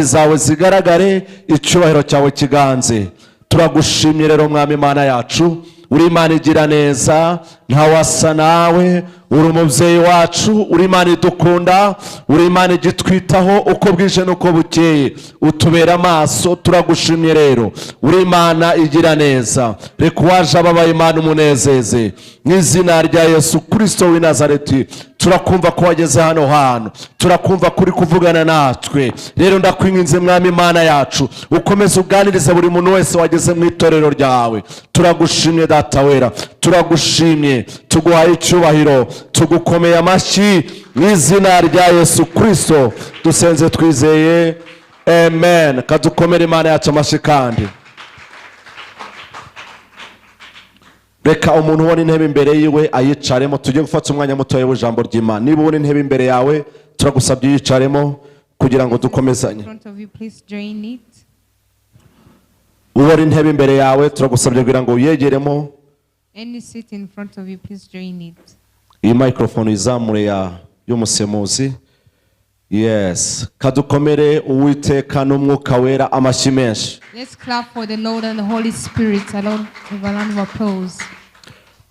Zawe zigaragare, icyubahiro cyawe kiganze. Turagushimye rero, Mwami Imana yacu, uri Imana igira neza, ntawasa nawe. Uri umubyeyi wacu, uri Imana idukunda, uri Imana igitwitaho uko bwije n'uko bukeye, utubera amaso. Turagushimye rero, uri Imana igira neza. Reka uwaje ababaye, Imana, umunezeze mu izina rya Yesu Kirisito w'i Nazareti. Turakumva ko wageze hano hantu, turakumva ko uri kuvugana natwe. Rero ndakwinginze, Mwami Imana yacu, ukomeze uganirize buri muntu wese wageze mu itorero ryawe. Turagushimye, Data wera, turagushimye, tuguhaye icyubahiro, tugukomeye amashyi. Mu izina rya Yesu Kirisito dusenze twizeye, amen. Kadukomere Imana yacu amashyi. Kandi reka umuntu ubona intebe imbere yiwe ayicaremo, tujye gufata umwanya mutoya w'ijambo ry'Imana. Niba ubona intebe imbere yawe, turagusabye uyicaremo kugira ngo dukomezanye. In front of you, please join it. Ubona intebe imbere yawe, turagusabye kugira ngo uyegeremo. Any seat in front of you, please join it. Iyi microphone uyizamure ya y'umusemuzi. Yes, kadukomere Uwiteka n'Umwuka Wera amashyi menshi. Let's clap for the Lord and the Holy Spirit alone with a round of applause.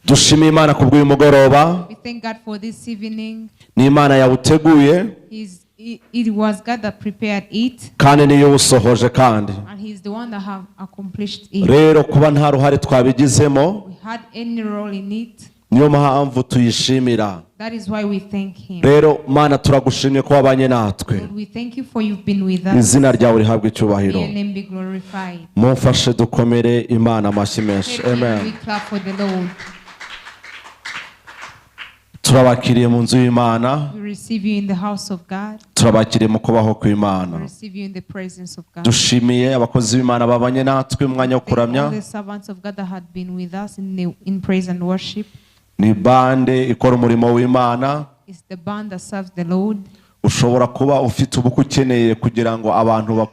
Dushimiye Imana kubw'uyu mugoroba. We thank God for this evening. Ni Imana yawuteguye. It was God that prepared it, Kandi niyo uwusohoje kandi. and He's the one that have accomplished it. Rero kuba nta ruhare twabigizemo, We had any role in it. niyo mpamvu tuyishimira. That is why we thank Him. Rero Mana, turagushimye ko wabanye natwe. Lord, we thank you for you've been with us. Izina ryawe rihabwe May icyubahiro. your name be glorified. Mumfashe dukomere Imana amashyi menshi. Help me, Amen. we clap for the Lord. Turabakiriye mu nzu y'Imana. We receive you in the house of God. Turabakiriye mu kubaho We kw'Imana. receive you in the presence of God. Dushimiye abakozi b'Imana babanye natwe mu mwanya wo Thank kuramya. all the servants of God that had been with us in praise and worship. Ni bande ikora umurimo w'Imana. It's the band that serves the Lord. Ushobora kuba ufite ubukwe, ukeneye kugira ngo abantu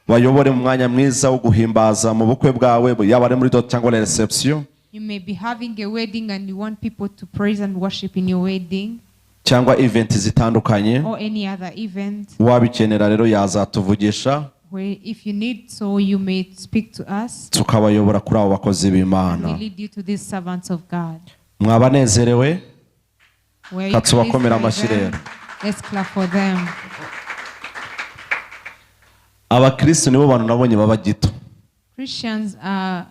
bayobore mu mwanya mwiza wo guhimbaza mu bukwe bwawe, yaba ari muri dot cyangwa reception, You may be having a wedding and you want people to praise and worship in your wedding cyangwa event zitandukanye. or any other event. Wabikenera rero yazatuvugisha, Where if you need so, you may speak to us. Tukabayobora kuri abo bakozi b'Imana. We lead you to these servants of God. Mwabanezerewe? Were you Katubakomere pleased by amashyi them? Rero. Let's clap for them. Abakristo nibo bantu nabonye baba gito. Christians are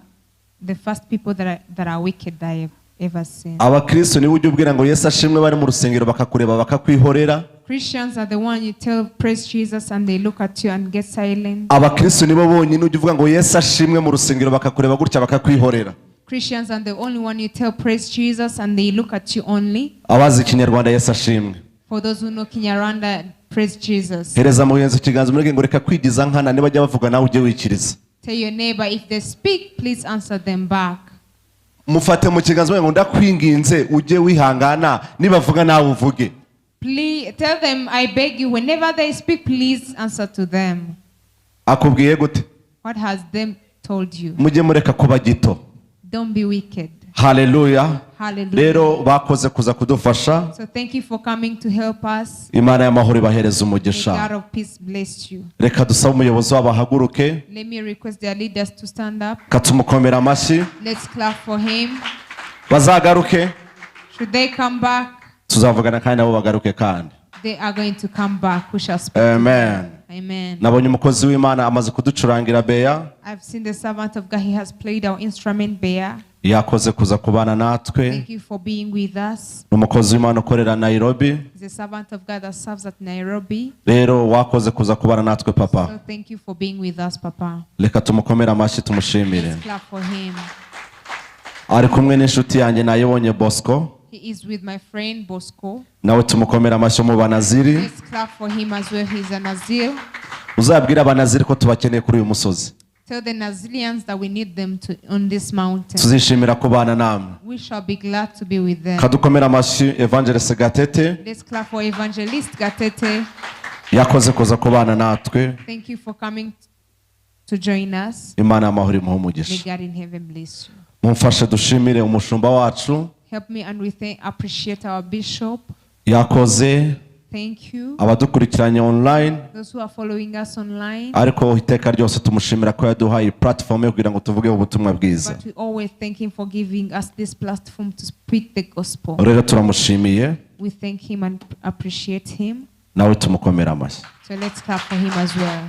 the first people that are wicked that I have ever seen. Abakristo nibo ujya ubwira ngo "Yesu ashimwe" bari mu rusengero, bakakureba bakakwihorera. Christians are the one you tell "Praise Jesus" and they look at you and get silent. Abakristo nibo bonyine ujya uvuga ngo "Yesu ashimwe" mu rusengero, bakakureba gutya bakakwihorera. Christians are the only one you tell "Praise Jesus" and they look at you only. Abazi Ikinyarwanda, Yesu ashimwe. For those who know Kinyarwanda, praise Jesus. Hereza mugenzi ikiganza, umureke ngo reka kwigiza nkana, nibajya bavuga nawe ujye wikiriza. Tell your neighbor, if they speak, please answer them back. Mufate mu kiganza umubwire ngo ndakwinginze ujye wihangana, nibavuga nawe uvuge. Please tell them, "I beg you, whenever they speak, please answer to them." Akubwiye gute? What has them told you? Mujye mureka kuba gito. Don't be wicked. Haleluya. Hallelujah. Rero bakoze kuza kudufasha. So thank you for coming to help us. Imana y'amahoro ibahereza May umugisha. God of peace bless you. Reka dusabe umuyobozi wabo ahaguruke. Let me request their leaders to stand up. Katumukomera amashyi. Let's clap for him. Bazagaruke. Should they come back? Tuzavugana kandi nabo bagaruke kandi. They are going to come back. We shall speak to them. Amen. Amen. Nabonye umukozi w'Imana amaze kuducurangira beya. I've seen the servant of God. He has played our instrument, Bear. Yakoze kuza kubana natwe. Thank you for being with us. Ni umukozi w'Imana ukorera Nairobi. He's a servant of God that serves at Nairobi. Rero wakoze kuza kubana natwe, papa. So thank you for being with us, Papa. Reka tumukomere amashyi, tumushimire. Let's clap for him. Ari kumwe n'inshuti yanjye nayibonye Bosco. He is with my friend Bosco. Nawe tumukomere amashyi mu Banaziri. Let's clap for him as well. He's a Nazir. Uzabwire Abanaziri ko tubakeneye kuri uyu musozi. Tell the Nazilians that we need them on this mountain. Tuzishimira kubana namwe. We shall be glad to be with them. Kadukomere amashyi Evangelist Gatete. Let's clap for Evangelist Gatete. Yakoze kuza kubana natwe. Thank you for coming to join us. Imana y'amahoro imuhe May umugisha. God in heaven bless you. Mumfashe dushimire umushumba wacu. Help me and we appreciate our bishop. Yakoze. Thank you. Abadukurikiranye online. Those who are following us online. Ariko iteka ryose tumushimira ko yaduhaye iyi platform yo kugira ngo tuvuge ubutumwa bwiza. But we always thank him for giving us this platform to speak the gospel. Rero turamushimiye. We thank him and appreciate him. Nawe tumukomera amashyi. So let's clap for him as well.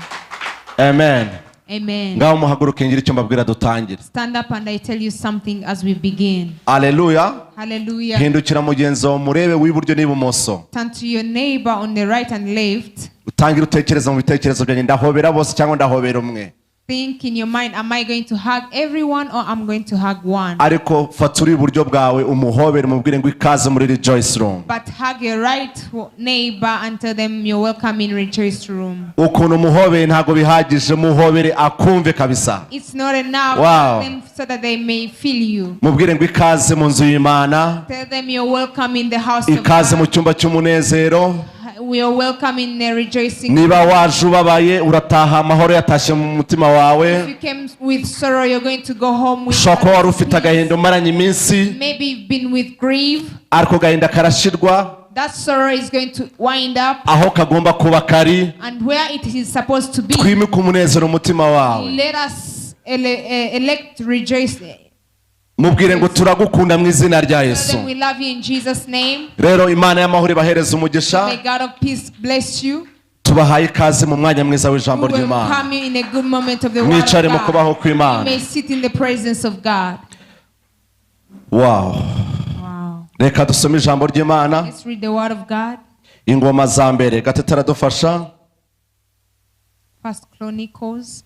Amen. Amen. Ngaho muhaguruke ngire icyo mbabwira dutangire. Stand up and I tell you something as we begin. Aleluya. Hallelujah. Hindukira mugenzi wawe murebe w'iburyo n'ibumoso. Turn to your neighbor on the right and left. Utangire utekereza mu bitekerezo byanjye, ndahobera bose cyangwa ndahobera umwe? Think in your mind, am I going to hug everyone or I'm going to hug one? Ariko fata uri iburyo bwawe umuhobere umubwire ngo ikaze muri Rejoice Room. But hug your right neighbor and tell them you're welcome in Rejoice Room. Ukuntu umuhobeye ntabwo bihagije, muhobere akumve kabisa. It's not enough. Wow. Tell them so that they may feel you. Mubwire ngo ikaze mu nzu y'Imana. Tell them you're welcome in the house of Ikaze mu God. Cyumba cy'umunezero. We are welcome in the rejoicing. Niba waje ubabaye urataha amahoro yatashye mu mutima wawe. If you came with sorrow, you're going to go home with Ushobora kuba wari ufite peace. Agahinda umaranye iminsi. Maybe you've been with grief. Ariko agahinda karashirwa. That sorrow is going to wind up. Aho kagomba kuba kari. And where it is supposed to be. Twimike umunezero mu mutima wawe. Let us elect rejoice. Mubwire ngo turagukunda mu izina rya Tell Yesu. Them we love you in Jesus' name. Rero Imana y'amahoro ibahereza umugisha. May God of peace bless you. Tubahaye ikaze mu mwanya mwiza w'ijambo We ry'Imana. Welcome you in a good moment of the word of Mwicare mu God. Kubaho kw'Imana. You may sit in the presence of God. Wow. Wow. Reka dusome ijambo ry'Imana. Let's read the word of God. Ingoma za mbere gatatu aradufasha. First Chronicles.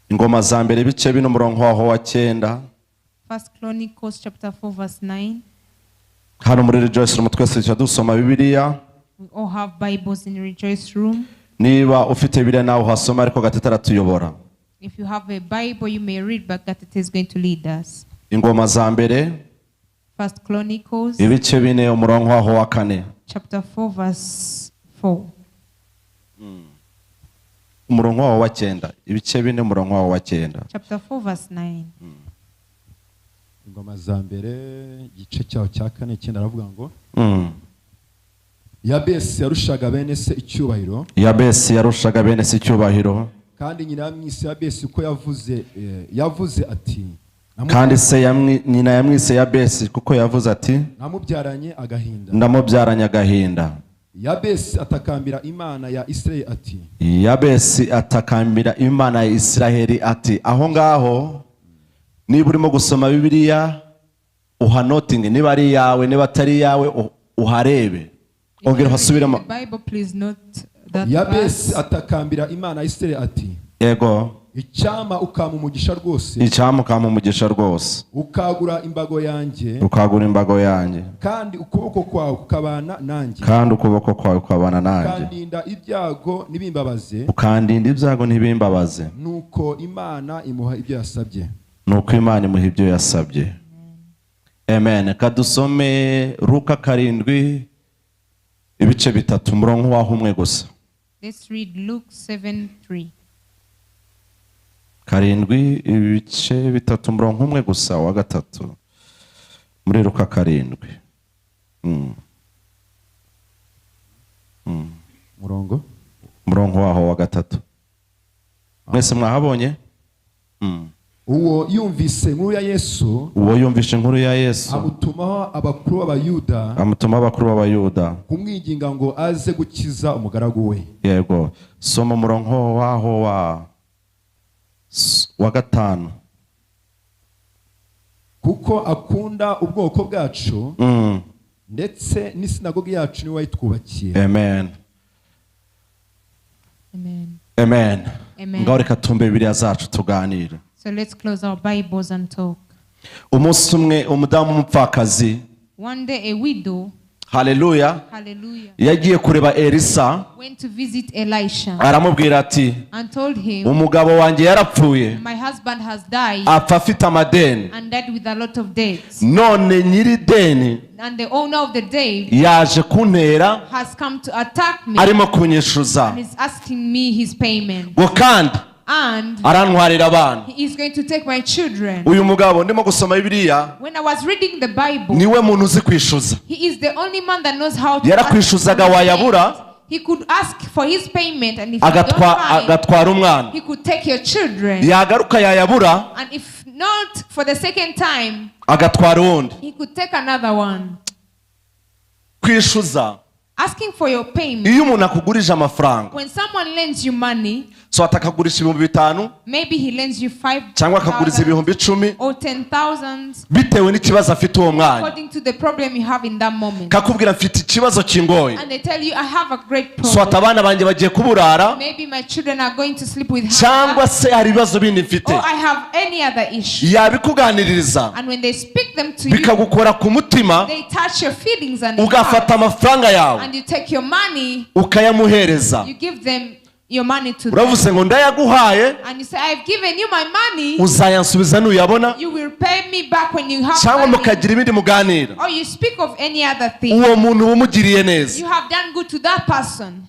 Ingoma za mbere ibice bine umurongo waho wa cyenda. First Chronicles chapter 4 verse 9. Hano muri Rejoice Room twese tujya dusoma Bibiliya. We all have Bibles in Rejoice Room. Niba ufite Bibiliya nawe uhasoma ariko gatatu aratuyobora. If you have a Bible, you may read, but Gatete is going to lead us. Ingoma za mbere First Chronicles ibice bine umurongo waho wa kane. Chapter 4 verse 4. Umurongo waho wa cyenda, ibice bine umurongo waho wa cyenda. Chapter 4 verse 9. Ingoma za mbere igice cyaho cya kane icyenda aravuga ngo Yabesi yarushaga bene se icyubahiro. Yabesi yarushaga bene se icyubahiro. Kandi nyina yamwise Yabesi uko yavuze yavuze ati Kandi se nyina yamwise Yabesi kuko yavuze ati namubyaranye agahinda. Ndamubyaranye agahinda. Yabesi atakambira Imana ya Isirayeli ati Yabesi atakambira Imana ya Isiraheli ati aho ngaho niba urimo gusoma Bibiliya uhanotinge niba ari iyawe niba atari iyawe uharebe If ongera you uhasubiremo. Read the Bible, please note that Yabesi verse. Atakambira Imana ya Isirayeli ati Yego. Icyampa ukampa umugisha rwose Icyampa ukampa umugisha rwose ukagura imbago yanjye ukagura imbago yanjye kandi ukuboko kwawe kukabana nanjye kandi ukuboko kwawe kukabana nanjye ukandinda ibyago ntibimbabaze ukandinda ibyago ntibimbabaze. Nuko Imana imuha ibyo yasabye. Nuko Imana imuha ibyo yasabye. Amen. Kadusome Luka karindwi ibice bitatu umurongo waho umwe gusa. Let's read Luke 7 3. Karindwi ibice bitatu umurongo umwe gusa wa gatatu muri Luka karindwi. Murongo Umurongo waho wa gatatu mwese mwahabonye. Uwo yumvise inkuru ya Yesu Uwo yumvishe inkuru ya Yesu amutumaho abakuru b'Abayuda amutuma abakuru b'Abayuda kumwinginga ngo aze gukiza umugaragu we. Yego, soma umurongo waho wa gatanu. Kuko akunda ubwoko bwacu ndetse n'isinagogi yacu niwe wayitwubakiye. Amen. Amen. Amen. Amen. Ngaho reka tumbe Bibiliya zacu tuganire. So let's close our Bibles and talk. Umunsi umwe umudamu w'umupfakazi One day, a widow, haleluya hallelujah, yagiye kureba Elisa went to visit Elisha aramubwira ati and told him, umugabo wanjye yarapfuye "My husband has died apfa afite amadeni and died with a lot of debts. None nyiri deni And the owner of the debt yaje kuntera has come to attack me arimo kunyishyuza and is asking me his payment." Ngo kandi And Arantwarira abana. he is going to take my children. Uyu mugabo ndimo gusoma Bibiliya, When I was reading the Bible, niwe muntu uzi kwishyuza. he is the only man that knows how to ask Yarakwishyuzaga for his wayabura, payment. He could ask for his payment, and if you don't find, agatwara umwana. he could take your children. Yagaruka yayabura, And if not for the second time, agatwara uwundi. he could take another one. Kwishyuza, Asking for your payment. iyo umuntu akugurije amafaranga, When someone lends you money, so atakagurisha 5000, maybe he lends you cyangwa akaguriza 5,000 10,000, or 10,000, bitewe n'ikibazo afite uwo mwanya, according to the problem you have in that moment. kakubwira mfite ikibazo kingoye, And they tell you, "I have a great so ati problem. abana banjye bagiye kuburara, Maybe my children are going to sleep with cyangwa hunger, se hari ibibazo bindi mfite." or I have any other issue. Yabikuganiriza, And when they speak them to you, bikagukora ku mutima, they touch your feelings and your ugafata heart, amafaranga yawe, and you take your money, ukayamuhereza. you give them your money to them. Uravuze ngo ndayaguhaye, And you say, "I've given you my money, uzayansubiza nuyabona, you will pay me back when you have cyangwa money." mukagira ibindi muganira. Or you speak of any other thing. Uwo muntu uba umugiriye neza. You have done good to that person.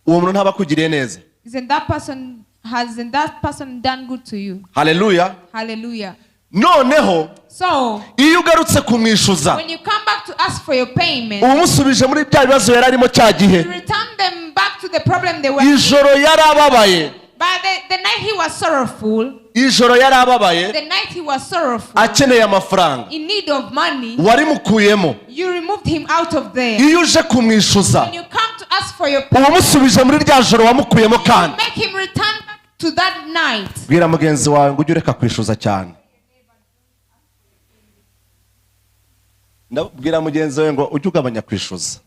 Uwo muntu ntaba akugiriye neza? Isn't that person Hasn't that person done good to you? Haleluya. Hallelujah. Noneho So iyo ugarutse kumwishyuza, when you come back to ask for your payment, uba umusubije muri bya bibazo yari arimo cya gihe. you return them back to the problem they were in. Ijoro yari ababaye, But the night he was sorrowful, ijoro yari ababaye, the night he was sorrowful, akeneye amafaranga, in need of money, warimukuyemo. you removed him out of there. Iyo uje kumwishyuza, When you come to ask for your uba payment, umusubije muri rya joro wamukuyemo. Kandi make him return back to that night. bwira mugenzi wawe ngo ujye ureka kwishyuza cyane. Ndabwira mugenzi wawe ngo ujye ugabanya kwishyuza.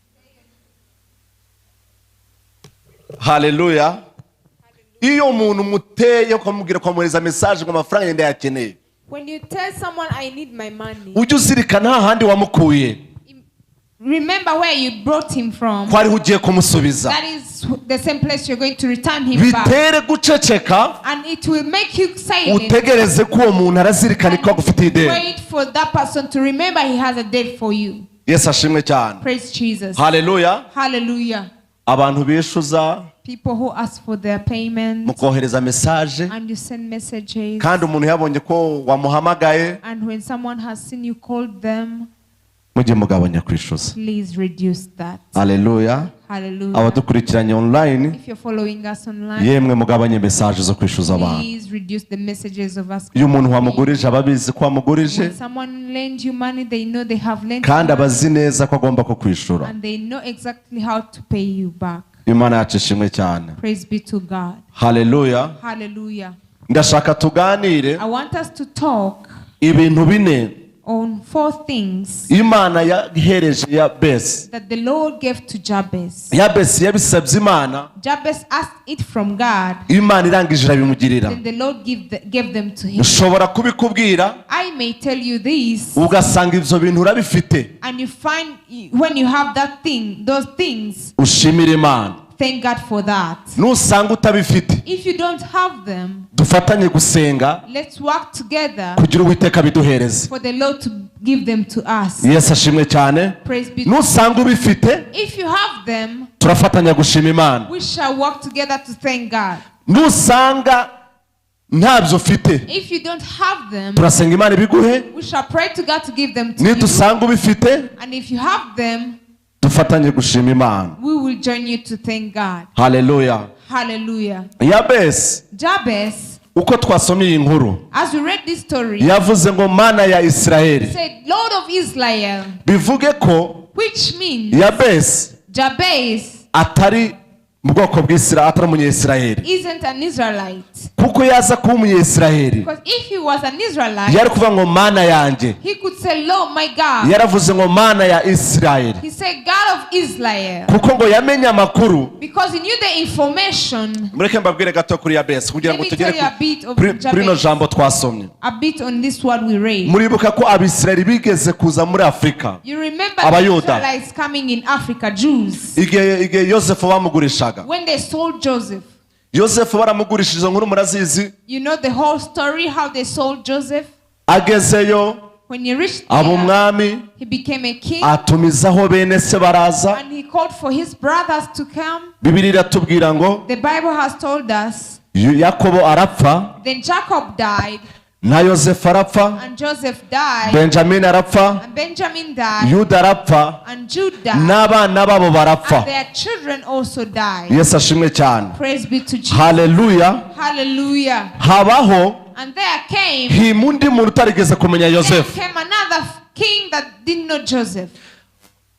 Haleluya. Iyo umuntu umuteye ukamubwira, ukamwohereza message ngo amafaranga yenda yakeneye, When you tell someone, "I need my money," ujye uzirikana hahandi wamukuye, remember where you brought him from. ko ariho ugiye kumusubiza. That is the same place you're going to return him back. Bitere guceceka, And it will make you silent. utegereze ko uwo muntu arazirikana ko agufitiye ideni. Wait for that person to remember he has a debt for you. Yesu ashimwe cyane. Praise Jesus. Haleluya. Hallelujah. Abantu bishyuza, People who ask for their payment, mukohereza message, and you send messages. kandi umuntu yabonye ko wamuhamagaye, And when someone has seen you called them, mujye mugabanya kwishyuza. please reduce that. Haleluya. Hallelujah. Abadukurikiranye online, If you're following us online, yemwe mugabanye message zo kwishyuza abantu. please reduce the messages of us. Iyo umuntu wamugurije aba abizi ko wamugurije, When someone lends you money, they know they have lent kandi you aba azi neza ko agomba kukwishyura. and they know exactly how to pay you back. Imana yacu ishimwe cyane. Praise be to God. Haleluya. Hallelujah. Ndashaka tuganire I want us to talk ibintu bine on four things Imana yahereje Yabesi. that the Lord gave to Jabez. Yabesi yabisabye Imana, Jabez asked it from God, Imana irangije irabimugirira. then the Lord gave them to him. Nshobora kubikubwira, I may tell you this, ugasanga ibyo bintu urabifite, and you find when you have that thing, those things, ushimire Imana. thank God for that. Nusanga utabifite, If you don't have them, dufatanye gusenga let's work together kugira Uwiteka biduhereze. for the Lord to give them to us. Yesu ashimwe cyane. Praise be to Nusanga ubifite, If you have them, turafatanya gushima Imana. we shall work together to thank God. Nusanga ntabyo ufite, If you don't have them, turasenga Imana ibiguhe. we shall pray to God to give them to you. Nidusanga ubifite, And if you have them, dufatanye gushima Imana. we will join you to thank God. Haleluya. Hallelujah. Yabesi, Jabez, uko twasomye iyi nkuru, as we read this story, yavuze ngo Mana ya Isiraheli, said, "Lord of Israel," bivuge ko which means Yabesi Jabez atari mu bwoko bw'Isiraheli, atari umunyesiraheli, isn't an Israelite. kuko yaza kuba umunyesiraheli, Because if he was an Israelite, yari kuvuga ngo Mana yanjye. he could say, "Lord my God." Yaravuze ngo Mana ya Isiraheli, He said, "God of Israel." kuko ngo yamenye amakuru. Because he knew the information. Mureke mbabwire gato kuri Yabesi kugira ngo Let me tugere tell you a bit of kuri rino Jabez. jambo twasomye. A bit on this word we read. Muribuka ko Abisirayeli bigeze kuza muri Afurika, You remember the Abayuda. Israelites coming in Africa, Jews, igihe Yosefu bamugurishaga. when they sold Joseph. Yosefu baramugurishije, izo nkuru murazizi. You know the whole story, how they sold Joseph. Agezeyo, When he reached aba there, umwami, he became a king atumizaho bene se baraza. And he called for his brothers to come. Bibiliya iratubwira ngo The Bible has told us Yakobo arapfa, Then Jacob died, na Yosefu arapfa, and Joseph died, Benjamini arapfa, and Benjamin died, Yuda arapfa, and Jude died, n'abana babo barapfa. And their children also died. Yesu ashimwe cyane. Praise be to Jesus. Haleluya. Hallelujah. Habaho And there came, hima undi muntu utarigeze kumenya there Yosefu. came another king that didn't know Joseph.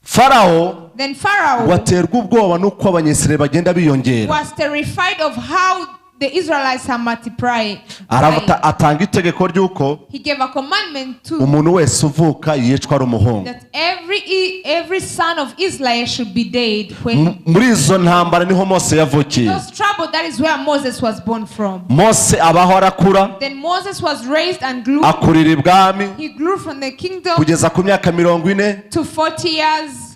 Farawo Then Pharaoh waterwa ubwoba n'uko Abanyesirayeli bagenda biyongera, was terrified of how the Israelites are multiplying. Aravuga, atanga itegeko ry'uko He gave a commandment to umuntu wese uvuka yicwa ari umuhungu. That every son of Israel should be dead. When Muri izo ntambara niho Mose yavukiye. Those trouble, that is where Moses was born from. Mose abaho arakura, Then Moses was raised and grew. Akurira ibwami He grew from the kingdom kugeza ku myaka 40. To 40 years.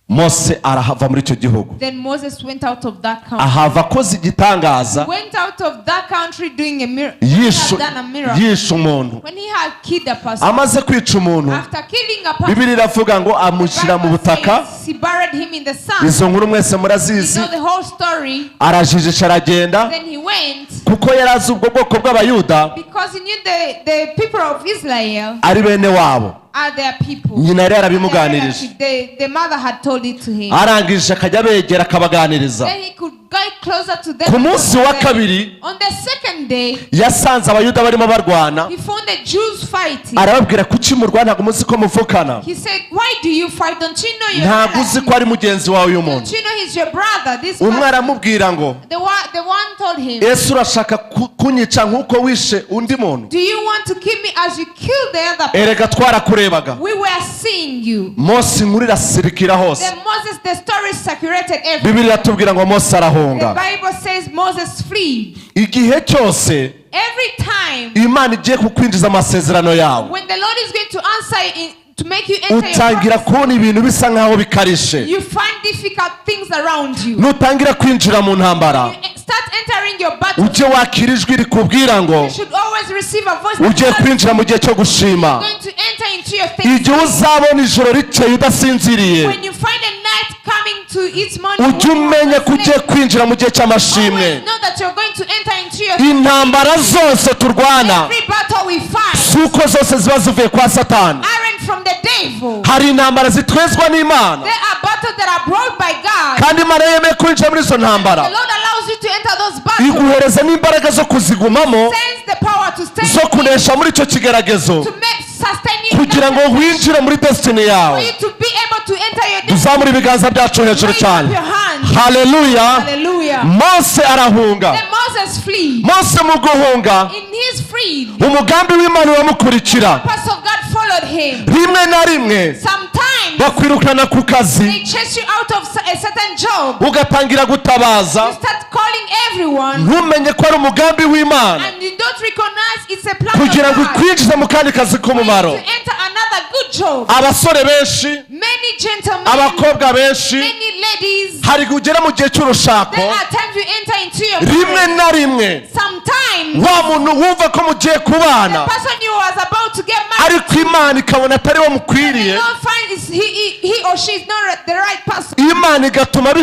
Mose arahava muri icyo gihugu, Then Moses went out of that country. Ahava akoze igitangaza. Went out of that country doing a miracle. Yishe Done a miracle. Yishe umuntu. When he had killed a person. Amaze kwica umuntu, After killing a person, Bibiliya iravuga ngo amushyira mu Bible butaka. says he buried him in the sand. Izo nkuru mwese You murazizi. know the whole story. Arajijisha aragenda, Then he went kuko yari azi ubwo bwoko bw'Abayuda because he knew the people of Israel ari bene wabo. Are their people. Nyina yari yarabimuganirije. The mother had told it to him. Arangije akajya abegera akabaganiriza. Then he could get closer to them. Ku munsi wa kabiri, On the second day, yasanze Abayuda barimo barwana. He found the Jews fighting. Arababwira, kuki murwana? Ntabwo muzi ko muvukana? He said, "Why do you fight? Don't you know your Ntabwo uzi ko ari mugenzi wawe uyu muntu? Don't you know he's your brother?" This Umwe person, aramubwira ngo, the one told him, ese urashaka kunyica nk'uko wishe undi muntu? "Do you want to kill me as you killed the other person?" Erega twarakurebaga. We were seeing you. Mose inkuru irasirikira hose. Then Moses, the story circulated everywhere. Bibiliya iratubwira ngo Mose The arahunga. Bible says Moses fled. Igihe cyose Every time Imana igiye kukwinjiza amasezerano yawe, when the Lord is going to answer in, to make you enter your utangira promise, kubona ibintu bisa nkaho bikarishe. You find difficult things around you. Nutangira kwinjira mu ntambara, You start entering your battle. ujye wakira ijwi rikubwira ngo You should always receive a voice that ugiye tells you kwinjira mu gihe cyo gushima. You're going to enter into your things. Igihe uzabona ijoro rikeye udasinziriye, When you find a night coming to its morning, ujye umenya ko ugiye kwinjira mu gihe cy'amashimwe. Always know that you're going to enter into your Intambara zose turwana, Every battle we fight si uko zose ziba zivuye kwa Satani. Aren't from the devil. Hari intambara zitwezwa n'Imana. There are battles that are brought by God. Kandi Imana yemeye kwinjira muri izo ntambara, The Lord allows you to enter those battles. iguhereza n'imbaraga zo kuzigumamo, Sends the power to stay zo kunesha muri icyo kigeragezo, to make sustain you kugira ngo winjire muri destiny for yawe. You to be able to enter your destiny. Tuzamure ibiganza byacu hejuru Raise up cyane. your hand. Haleluya. Hallelujah. Mose arahunga. Then Moses flee. Mose mu guhunga, In his freed, umugambi w'Imana uramukurikira. Purpose of God followed him. Rimwe na rimwe Sometimes bakwirukana ku kazi, they chase you out of a certain job. Ugatangira gutabaza, You start calling everyone ntumenye ko ari umugambi w'Imana and you don't recognize it's a plan kugira of ngo God ikwinjize mu kandi kazi k'umumaro. To enter another good job. Abasore benshi, Many gentlemen, abakobwa benshi, many ladies, hari igihe ugera mu gihe cy'urushako, there are times you enter into your rimwe marriage. Na rimwe Sometimes wa muntu wumva ko mugiye kubana, the person you was about to get married ariko Imana ikabona atari we mukwiriye, you don't find is he or she is not the right person. Imana igatuma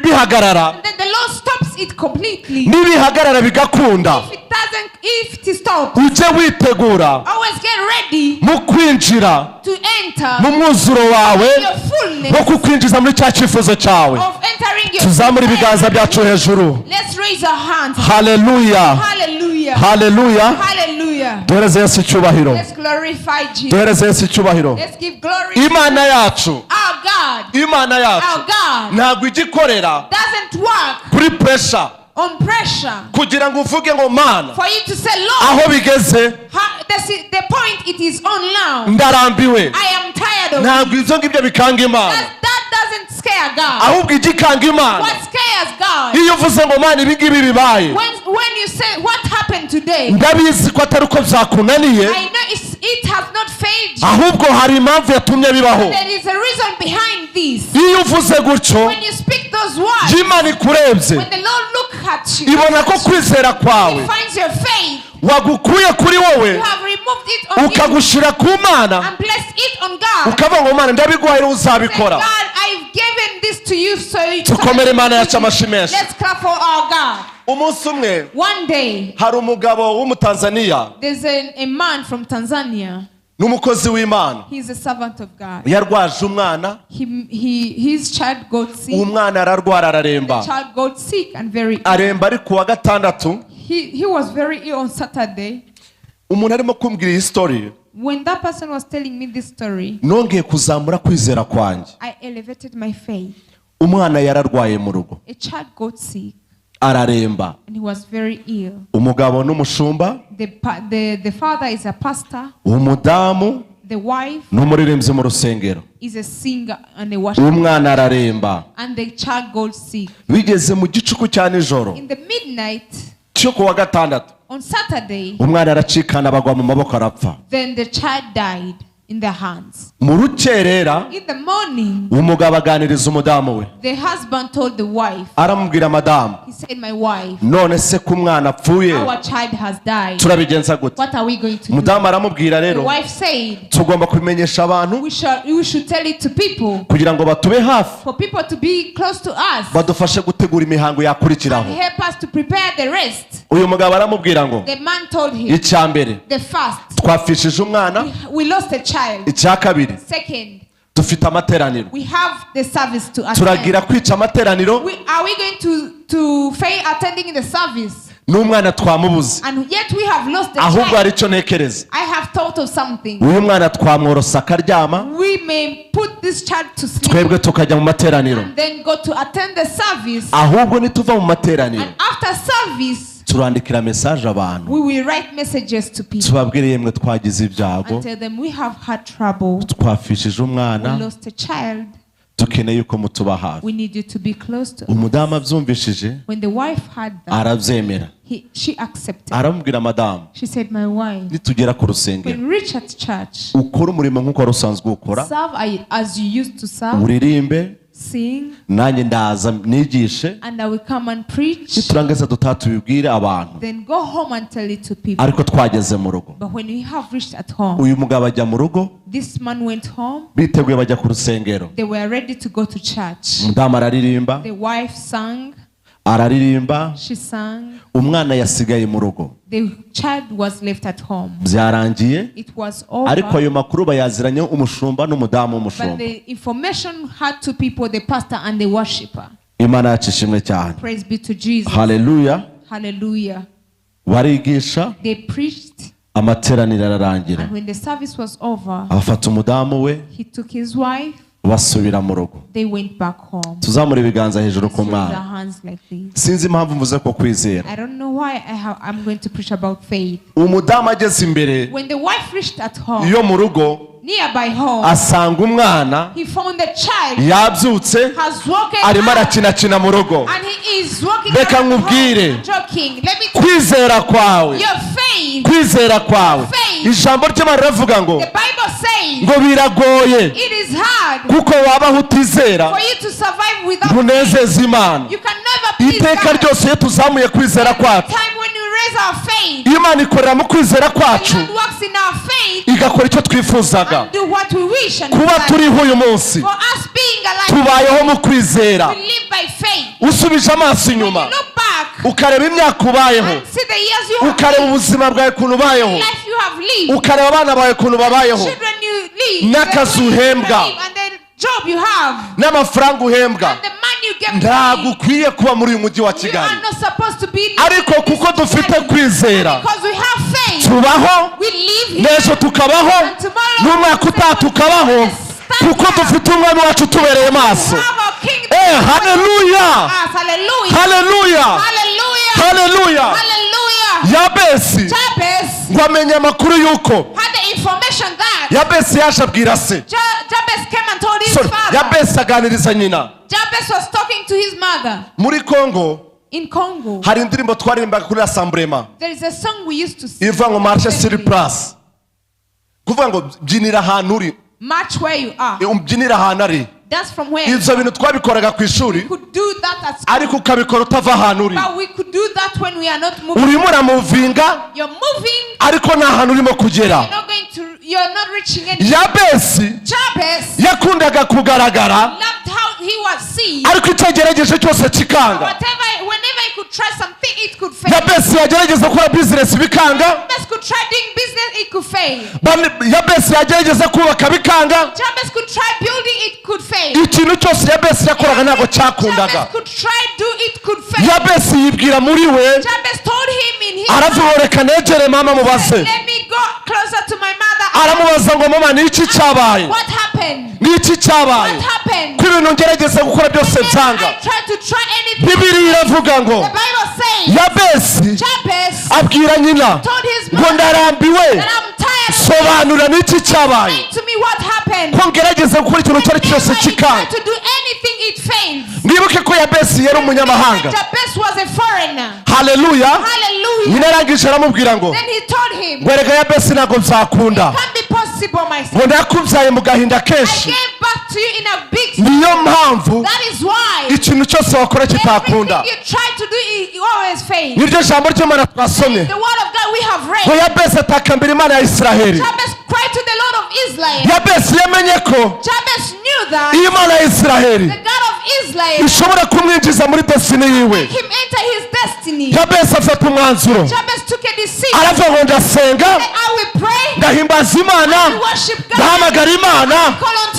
bihagarara. And then the Lord stops it completely. Nibihagarara bigakunda, If it doesn't, if it stops, ujye witegura always get ready mu kwinjira to enter mu mwuzuro wawe your fullness wo kukwinjiza muri cya cyifuzo cyawe. Of entering your Tuzamure ibiganza byacu hejuru. Let's raise our hands. Haleluya. Hallelujah. Haleluya. Hallelujah. Duhereze Yesu icyubahiro. Let's glorify Jesus. Duhereze Yesu icyubahiro. Let's give glory. Imana yacu, Our God, Imana yacu our God ntabwo ijya ikorera doesn't work kuri pressure on pressure kugira ngo uvuge ngo Mana, for you to say, "Lord, aho bigeze the point it is on now, ndarambiwe." I am tired of it." Ntabwo ibyo ngibyo bikanga Imana. That doesn't scare God. Ahubwo ijya ikanga Imana What scares God? iyo uvuze ngo Mana, ibi ngibi bibaye, When you say, "What happened today?" ndabizi ko atari uko byakunaniye, I know it has not failed you. Ahubwo hari impamvu yatumye bibaho. There is a reason behind this. Iyo uvuze gutyo, When you speak those words, Imana ikurebye, when the Lord look at you, ibona ko kwizera kwawe He finds your faith. Wagukuye kuri wowe, You have removed it on you ukagushyira ku Mana, and placed it on God. ukavuga ngo Mana, ndabiguhaye, Say, uzabikora. "God, I've given this to you so Tukomere Imana yacu amashyi menshi. Let's clap for our God. Umunsi umwe, One day, hari umugabo w'Umutanzaniya, there's a man from Tanzania. N'umukozi w'Imana. He's a servant of God. Yarwaje umwana. His child got sick. Umwana ararwara, araremba. The child got sick and very ill. Aremba ari ku wa gatandatu. He was very ill on Saturday. Umuntu arimo kumbwira iyi story, When that person was telling me this story, nongeye kuzamura kwizera kwanjye. I elevated my faith. Umwana yararwaye mu rugo, A child got sick araremba. And he was very ill. Umugabo n'umushumba, The father is a pastor, umudamu the wife n'umuririmbyi mu rusengero. Is a singer and a worshiper. Umwana araremba. And the child got sick. Bigeze mu gicuku cya nijoro In the midnight, cyo ku wa gatandatu, on Saturday, umwana aracikana, bagwa mu maboko, arapfa. Then the child died in their hands. Mu rukerera, In the morning, umugabo aganiriza umudamu we, the husband told the wife, aramubwira, "Madamu, he said, 'My wife, none se ko umwana apfuye, our child has died. turabigenza gute?" What are we going to do?" Umudamu aramubwira, The "Rero wife said, tugomba kubimenyesha abantu We should tell it to people kugira ngo batube hafi, for people to be close to us badufashe gutegura imihango yakurikiraho." and help us to prepare the rest." Uyu mugabo aramubwira ngo, The man told him, "Icya mbere, 'The first, twapfishije umwana. we lost a child. Icya kabiri, Second, dufite amateraniro. We have the service to attend. Turagira kwica amateraniro, Are we going to fail attending the service? N'umwana twamubuze. And yet we have lost the Ahubwo child. hari icyo ntekereza. I have thought of something. Uyu mwana twamworosa akaryama, We may put this child to sleep twebwe tukajya mu materaniro. And then go to attend the service. Ahubwo nituva mu materaniro, And after service, turandikira message abantu, we will write messages to people tubabwire, yemwe twagize ibyago, and tell them we have had trouble. twapfishije umwana, We lost a child. Dukeneye yuko mutuba hafi." We need you to be close to us.' Umudamu abyumvishije, When the wife heard that, arabyemera. she accepted. Aramubwira, "Madamu, She said, 'My wife, nitugera ku rusengero, when we reach at church, ukore umurimo nk'uko wari usanzwe uwukora, serve as you used to serve, uririmbe, sing, nanjye ndaza nigishe, and I will come and preach. Niturangiza dutaha tubibwire abantu." Then go home and tell it to people.' Ariko twageze mu rugo, But when we have reached at home," uyu mugabo ajya mu rugo, this man went home. Biteguye bajya ku rusengero. They were ready to go to church. Umudamu araririmba, The wife sang. araririmba. She sang. Umwana yasigaye mu rugo. The child was left at home. Byarangiye. It was Ariko over. ayo makuru bayaziranye umushumba n'umudamu But w'umushumba. the information had two people, the pastor and the worshipper. Imana yacu ishimwe cyane. Praise be to Jesus. Haleluya. Hallelujah. Barigisha, They preached, amateraniro ararangira, and when the service was over, afata umudamu we, he took his wife. Basubira mu rugo. They went back home. Tuzamura ibiganza hejuru ku Let's raise our mwana. hands like this. Sinzi impamvu mvuze ko kwizera. I don't know why I'm going to preach about faith. Umudamu ageze imbere When the wife reached at home, yo mu rugo, nearby home, asanga umwana he found the child yabyutse, has woken arimo up arakinakina mu rugo. And he is walking Reka around home nkubwire. joking. Let me Kwizera kwawe, your faith. kwizera kwawe, Faith. ijambo ry'Imana riravuga ngo The Bible says ngo biragoye it is hard kuko wabaho utizera for you to survive without. ntunezeze Imana. You can never please Iteka God. ryose iyo tuzamuye kwizera kwacu, Time when we raise our faith, Imana ikorera mu kwizera the kwacu, Lord works in our faith igakora icyo twifuzaga. And do what we wish and Kuba desire. turiho uyu munsi, For us being alive, tubayeho mu kwizera. we live by faith. Usubije amaso When you inyuma, look back ukareba imyaka ubayeho, and see the years you have ukareba lived, ubuzima bwawe ukuntu ubayeho, life you have lived, ukareba abana bawe ukuntu babayeho, children you live, n'akazi the way you uhembwa, live, and the job you have, n'amafaranga uhembwa, and the money you get ntabwo paid, ukwiye kuba muri uyu mujyi wa you Kigali. are not supposed to be in Ariko this kuko dufite society. kwizera, Because we have faith, tubaho, we live here, n'ejo tukabaho, and tomorrow n'umwaka utaha tukabaho, kuko dufite umwami wacu utubereye maso. we have our king. Eh, haleluya! Us. Hallelujah. Haleluya! Hallelujah. Haleluya! Hallelujah. Yabesi Jabez ngo amenye amakuru y'uko had the information that Yabesi yaje abwira se. Jabez came and told his Sorry, father. Yabesi aganiriza nyina. Jabez was talking to his mother Muri Kongo in Congo. hari indirimbo twaririmbaga kuri rassemblement There is a song we used to sing. ivuga ngo "Marche sur place", kuvuga ngo byinira ahantu uri. March where you are. Ubyinira ahantu ari. That's from where Ibyo bintu twabikoraga ku ishuri, we could do that at school. ariko ukabikora utava ahantu uri. But we could do that when we are not moving. Urimo uramuvinga, You're moving, ariko nta hantu urimo kugera. you're not going to, you're not reaching any. Yabesi Jabez yakundaga kugaragara, loved how he was seen. ariko icyo agerageje cyose kikanga. Whatever, whenever he could try something, it could fail. Yabesi yagerageza gukora bizinesi bikanga. Jabez could try doing business, it could fail. Yabesi yagerageza kubaka bikanga. Jabez could try building, it could fail. Ikintu cyose Yabesi yakoraga ntabwo cyakundaga. Jabez could try do it could fail. Yabesi yibwira muri we, Jabez told him in his aravuga ngo reka negere mama mubaze. "Let me go closer to my mother." Aramubaza ngo mama, ni iki cyabaye? What happened? Ni iki cyabaye What happened? ko ibintu ngerageza gukora byose Whenever byanga? I try to try anything, Bibiliya iravuga ngo the Bible says Yabesi Jabez abwira nyina told his ngo mother ndarambiwe, that I'm tired. Sobanura ni iki cyabaye Explain to me what happened. ko ngerageza gukora ikintu icyo ari cyo cyose Whenever he kikanga. tried to do anything, it fails. Mwibuke ko Yabesi yari umunyamahanga. Jabez was a foreigner. Haleluya. Hallelujah. Nyina arangije aramubwira ngo Then he told him, ngo erega Yabesi, ntabwo byakunda, "Can't be possible, my son. ngo ndakubyaye mu gahinda I kenshi, gave birth to you in a big niyo mpamvu That is why ikintu cyose wakora kitakunda. Everything you try to do, it always fails." Niryo jambo ry'Imana twasomye The word of God we have ngo read. Yabesi atakambira Imana ya Isiraheli. Jabez cried to the Lord of Israel. Yabesi yamenye ko Jabez knew that Imana ya Isiraheli the God of Israel ishobora kumwinjiza muri destiny yiwe. make him enter his destiny. Yabesi afata umwanzuro, Jabez took a decision. aravuga ngo ndasenga, I will pray, ndahimbaza Imana, worship God, ndahamagara Imana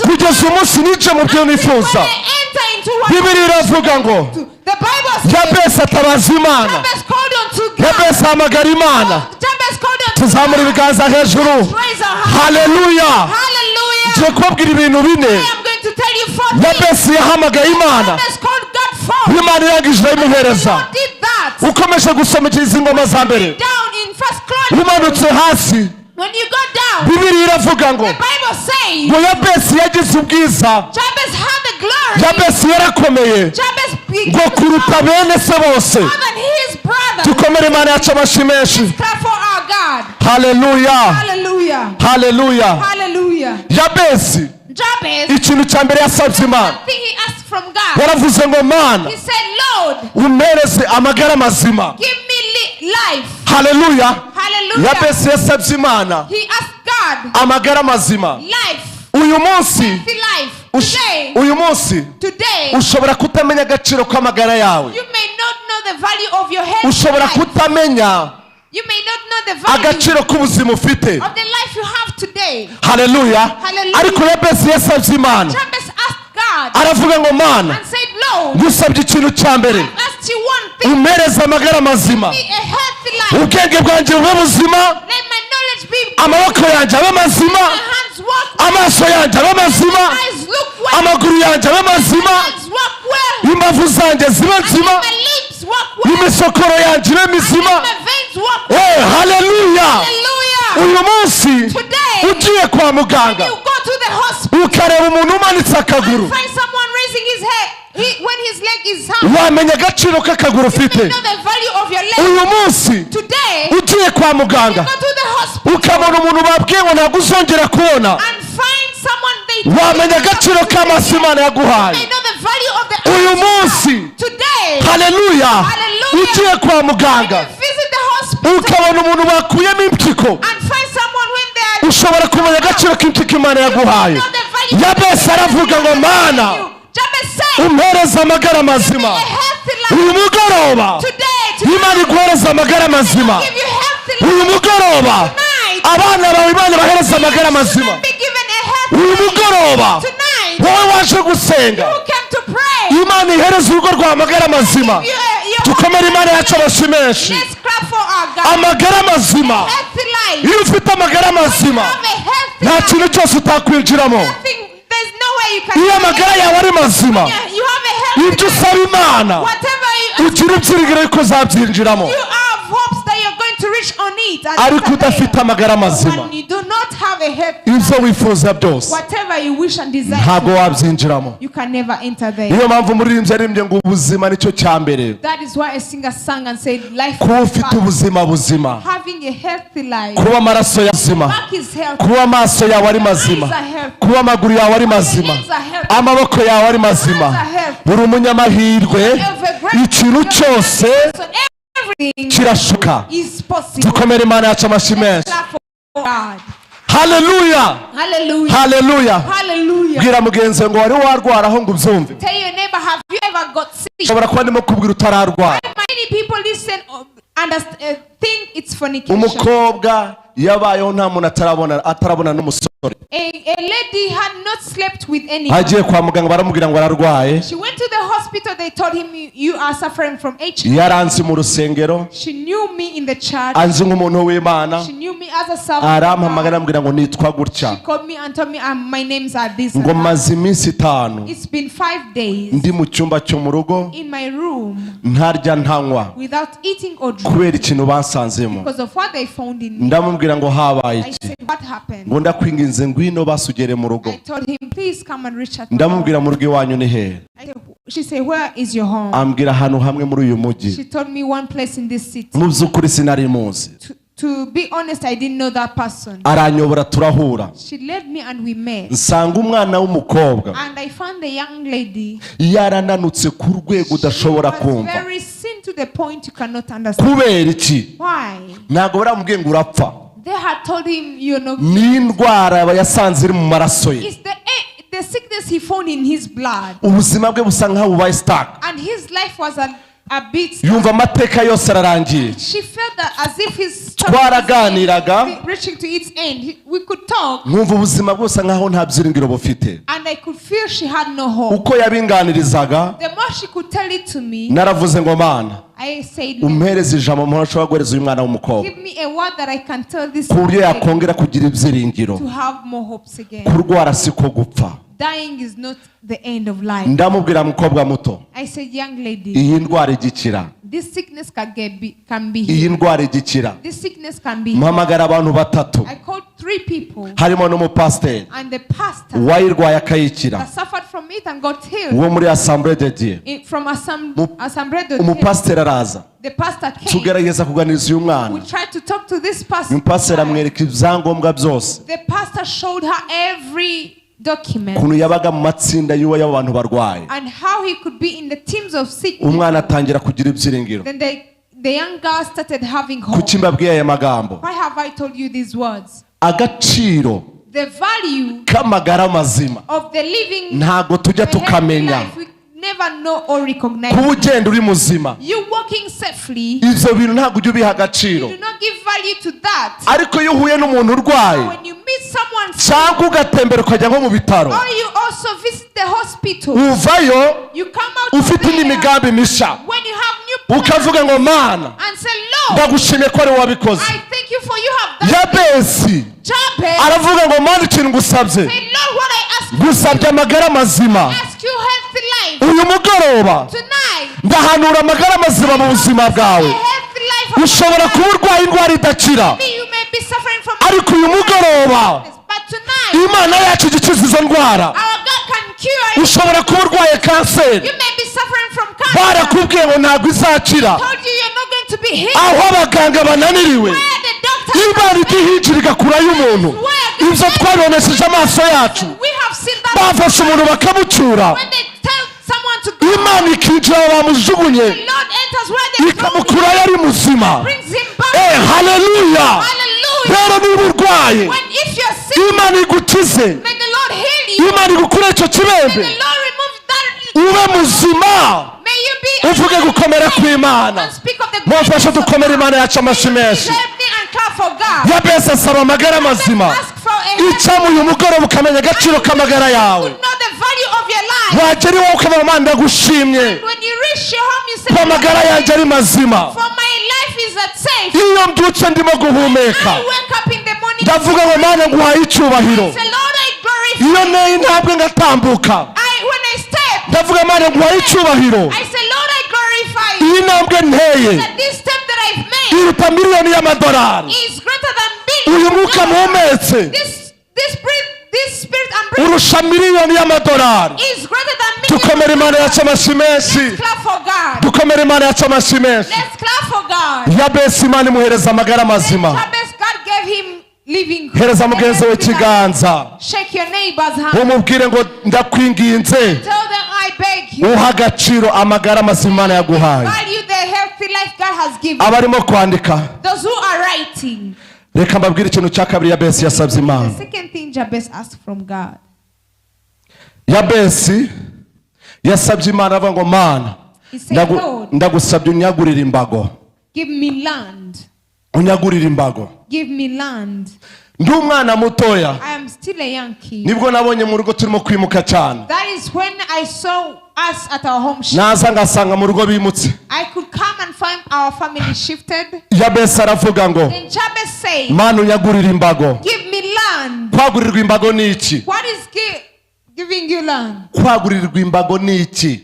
kugeza umunsi ninjiye mu byo nifuza. when I enter into what Bibiliya iravuga ngo the Bible says, Yabesi atabaza Imana. Jabez called unto God. Yabesi ahamagara Imana. Jabez called unto Tuzamura God. ibiganza hejuru. Raise our hands. Haleluya. Hallelujah. Ngiye kubabwira ibintu bine. I am going to tell you four things. Yabesi yahamagaye Imana, Jabez called God forth. Imana irangije The irayimuhereza. Lord did that. Ukomeje gusoma izi ngoma za mbere, Down in First Chronicles, umanutse hasi, when you go down, Bibiliya iravuga ngo the Bible says ngo Yabesi yagize ubwiza, Jabez had the glory. Yabesi yarakomeye Jabez ngo kuruta bene se bose. more than his brother. Dukomere Imana yacu amashyi menshi. Clap for our God. Haleluya. Hallelujah. Haleluya. Hallelujah. Yabesi, Jabez, ikintu cya mbere yasabye Imana, thing he asked from God, yaravuze ngo Mana, he said, "Lord, umpereze amagara mazima." give me life." Haleluya. Hallelujah. Yabesi yasabye Imana He asked God amagara mazima. life, Uyu munsi healthy life. Today, uyu munsi today, ushobora kutamenya agaciro k'amagara yawe. You may not know the value of your health. Ushobora Life. kutamenya You may not know the value agaciro k'ubuzima ufite. Of the life you have today. Haleluya. Hallelujah. Ariko Yabesi yasabye Imana, Jabez asked God aravuga ngo Mana, and said, "Lord, ngusabye ikintu cya mbere, I've asked you one thing, umpereze amagara mazima, be a healthy life. Ubwenge bwanjye bube buzima, Let my knowledge be, amaboko yanjye abe mazima, my hands work well, amaso yanjye abe mazima, eyes look well, amaguru yanjye abe mazima, legs work well, imbavu zanjye zibe and nzima, let my limbs work well, imisokoro yanjye ibe and mizima." let my veins work well." Eh, haleluya. Hallelujah. Uyu munsi Today, ugiye kwa muganga, you go to the hospital ukareba umuntu umanitse akaguru, and find someone raising his head when his leg is up. Wamenya agaciro k'akaguru You ufite. may know the value of your leg. Uyu munsi Today, ugiye kwa muganga, you go to the hospital ukabona umuntu babwiye ngo ntabwo uzongera kubona, and find someone they wamenya agaciro k'amaso Imana yaguhaye. They know the value of the Uyu eyes you munsi, have. Today, haleluya, Hallelujah. ugiye kwa muganga, you visit the hospital ukabona umuntu bakuyemo impyiko, and find someone when they are ushobora kumenya agaciro k'impyiko Imana yaguhaye. know the value. Yabesi aravuga ngo Mana, Jabez said, umpereze amagara mazima. "A healthy life." Uyu mugoroba Today, Imana iguhereza amagara mazima. Give you healthy life. Uyu mugoroba Tonight, abana bawe Imana bahereza amagara mazima. be given a healthy Uyu life. mugoroba Tonight, wowe waje gusenga, who came to pray, Imana ihereza urugo rwawe amagara mazima. give you Dukomere Imana yacu amashyi menshi. Let's clap for our God. Amagara mazima. Healthy life. Iyo ufite amagara mazima, Have a healthy nta life. kintu cyose utakwinjiramo. Nothing, there's no way you can. Iyo amagara yawe ari mazima, Yeah, you have a healthy ibyo life. usaba Imana, Whatever you ugira ibyiringiro yuko uzabyinjiramo. You have hopes that you're going to reach on it. And Ariko it's udafite there. amagara mazima, When you do not have a healthy ibyo wifuza byose whatever you wish and desire, ntabwo wabyinjiramo. You can never enter there. Niyo mpamvu umuririmbyi yaririmbye ngo ubuzima nicyo cya mbere. That is why a singer sang and said, "Life Kuba is ufite fast." ubuzima buzima, Having a healthy life. kuba amaraso yawe mazima, Back is healthy. kuba amaso yawe ari mazima, kuba amaguru yawe ari mazima, amaboko yawe ari mazima, uri umunyamahirwe. Ikintu cyose So everything kirashoboka. Is possible. Dukomere Imana yacu amashyi menshi. Clap for God. Haleluya. Hallelujah. Haleluya. Hallelujah. Bwira mugenzi wawe ngo wari warwaraho ngo ubyumve. Tell your neighbor, have you ever got sick? Ushobora kuba ndimo kubwira utararwara. Many people listen, think it's fornication. Umukobwa yabayeho nta muntu atarabona n'umusore. A lady had not slept with anyone. Agiye kwa muganga baramubwira ngo ararwaye. She went to the hospital. They told him, You are suffering from HIV." Yaranzi mu rusengero. She knew me in the church. Anzi nk'umuntu w'Imana. She knew me as a servant of Arampamagara, God. arambwira ngo nitwa gutya. She called me and told me, my names are this and Ngo that. maze iminsi 5 It's been 5 days ndi mu cyumba cyo mu rugo, in my room ntarya ntanywa, without eating or drinking kubera ikintu bansanzemo. because of what they found in me. Ndamubwira ngo habaye I iki? said, "What happened?" Ngo ndakwinginze ngwino basugere mu rugo. I told him, "Please come and reach out." Ndamubwira mu rugo iwanyu ni hehe? She said, "Where is your home?" Ambwira ahantu hamwe muri uyu mujyi. She told me one place in this city. Mu by'ukuri sinari muzi. To be honest, I didn't know that person. Aranyobora turahura. She led me and we met. Nsanga umwana w'umukobwa And I found the young lady. yarananutse ku rwego udashobora Was kumva. very thin to the point you cannot understand. Kubera iki? Why? Ntabwo baramubwiye ngo urapfa. They had told him, Ni indwara yasanze iri mu maraso ye. it's the sickness he found in his blood. Ubuzima bwe busa nkaho bubaye stuck. And his life was a bit. Yumva amateka yose ararangiye. She felt that as if his story was Twaraganiraga. reaching to its end. We could talk, Nkumva ubuzima bwose nkaho nta byiringiro bufite. And I could feel she had no hope. Uko yabinganirizaga, The more she could tell it to me, naravuze ngo Mana, I said, "Lord, umpereze ijambo mpora nshobora guhereza uyu mwana w'umukobwa give me a word that I can tell this ku buryo lady yakongera kugira ibyiringiro. to have more hopes again." Kurwara siko gupfa. Dying is not the end of life. Ndamubwira mukobwa muto, I said, "Young lady, iyi ndwara igikira. this sickness can be Iyi healed. ndwara igikira. This sickness can be healed." Mpamagara abantu batatu, I called three people harimo n'umupasiteri and the pastor wayirwaye akayikira, that suffered from it and got healed wo muri Assemblée de Dieu. From Assemblée de Dieu. Umupasiteri araza. The pastor came. Tugerageza kuganiriza uyu mwana. We tried to talk to this pastor. Umupasiteri amwereka ibyangombwa byose, The pastor showed her every document ukuntu yabaga mu matsinda y'uwo y'abantu barwaye. And how he could be in the teams of sick. Umwana atangira kugira ibyiringiro. Then the young girl started having hope. Kuki mbabwiye aya magambo? Why have I told you these words? Agaciro The value k'amagara mazima of the living, ntabwo tujya the healthy tukamenya. life, we never know or recognize. Kuba ugenda uri muzima, You walking safely, ibyo bintu ntabwo ujya ubiha agaciro. you do not give value to that. Ariko iyo uhuye n'umuntu urwaye, When you meet someone sick, cyangwa ugatembera ukajya nko mu bitaro, or you also visit the hospital, uvayo you come out of ufite indi there migambi mishya, when you have new plans ukavuga ngo Mana, and say, "Lord, ndagushimiye ko ari wowe wabikoze. I thank you for you have done." Yabesi Jabez aravuga ngo Mana, ikintu ngusabye, say, "Lord, what I ask, ngusabye amagara mazima. ask you healthy life Uyu mugoroba tonight. ndahanura amagara mazima mu buzima A bwawe. healthy life of Ushobora kuba urwaye indwara idakira, me, you may be suffering from ariko uyu mugoroba sickness, but tonight Imana yacu igikiza izo ndwara. Our God can cure it. Ushobora kuba urwaye kanseri, You may be suffering from cancer. barakubwiye ngo ntabwo izakira. Told you you're not going to be healed. Aho abaganga bananiriwe, Where the doctor Imana igihinjira igakurayo umuntu. Ibyo twabibonesheje amaso yacu. We have seen that Bafashe umuntu bakamucyura, when they tell someone to go, Imana ikinjira aho bamujugunye, the Lord enters where they throw him, ikamukurayo ari muzima. Brings him back. Eh, haleluya! Hallelujah. Rero niba urwaye, When if you're sick, Imana igukize. May the Lord heal you. Imana igukure icyo May kibembe, the Lord remove that. ube muzima, May you be uvuge gukomera kw'Imana. and speak of the Mumfashe greatness of dukomere God. Imana yacu amashyi menshi. Help me and clap for God. Yabesi asaba amagara mazima. Ask for a healthy Icamo uyu mugoroba ukamenya agaciro k'amagara yawe. You know the value of your life. Wagera iwawe ukavuga Mana, ndagushimye When you reach your home, you say, ko amagara yanjye ari mazima. "For my life is at safe." Iyo mbyutse ndimo guhumeka, I wake up in the morning. ndavuga ngo Mana, nguhaye icyubahiro. Say, "Lord, I glorify." Iyo nteye intambwe ngatambuka, When I step, ndavuga Mana, nguhaye icyubahiro. I say, "Lord, I glorify you." Iyi ntambwe nteye That this step that I've made iruta miliyoni y'amadolari. Is greater than billions Uyu of mwuka dollars. muhumetse This breath, this spirit I'm breathing urusha miliyoni y'amadolari. Is greater than millions Dukomere of Imana dollars. yacu amashyi menshi. Let's clap for God. Dukomere Imana yacu amashyi menshi. Let's clap for God. Yabesi Imana imuhereza amagara mazima. Jabez, God gave him living. Hereza mugenzi we ikiganza, Shake your neighbor's hand. umubwire ngo ndakwinginze, Tell them, "I beg you." uha agaciro amagara mazima Imana yaguhaye. Value the healthy life God has given. Abarimo kwandika, Those who are writing. Reka mbabwire ikintu cya kabiri Yabesi yasabye Imana. The second thing Jabez asked from God. Yabesi yasabye Imana avuga ngo Mana, He said, "Lord, Ndagusabye unyagurire imbago. Give me land. Unyagurire imbago. Give me land." Ndi umwana mutoya, I am still a young kid. nibwo nabonye mu rugo turimo kwimuka cyane. That is when I saw us at our home shift. Naza ngasanga mu rugo bimutse. I could come and find our family shifted. Yabesi aravuga ngo, Then Jabez said, "Mana, unyagurire imbago." "Give me land." Kwagurirwa imbago ni iki? What is giving you land? Kwagurirwa imbago ni iki?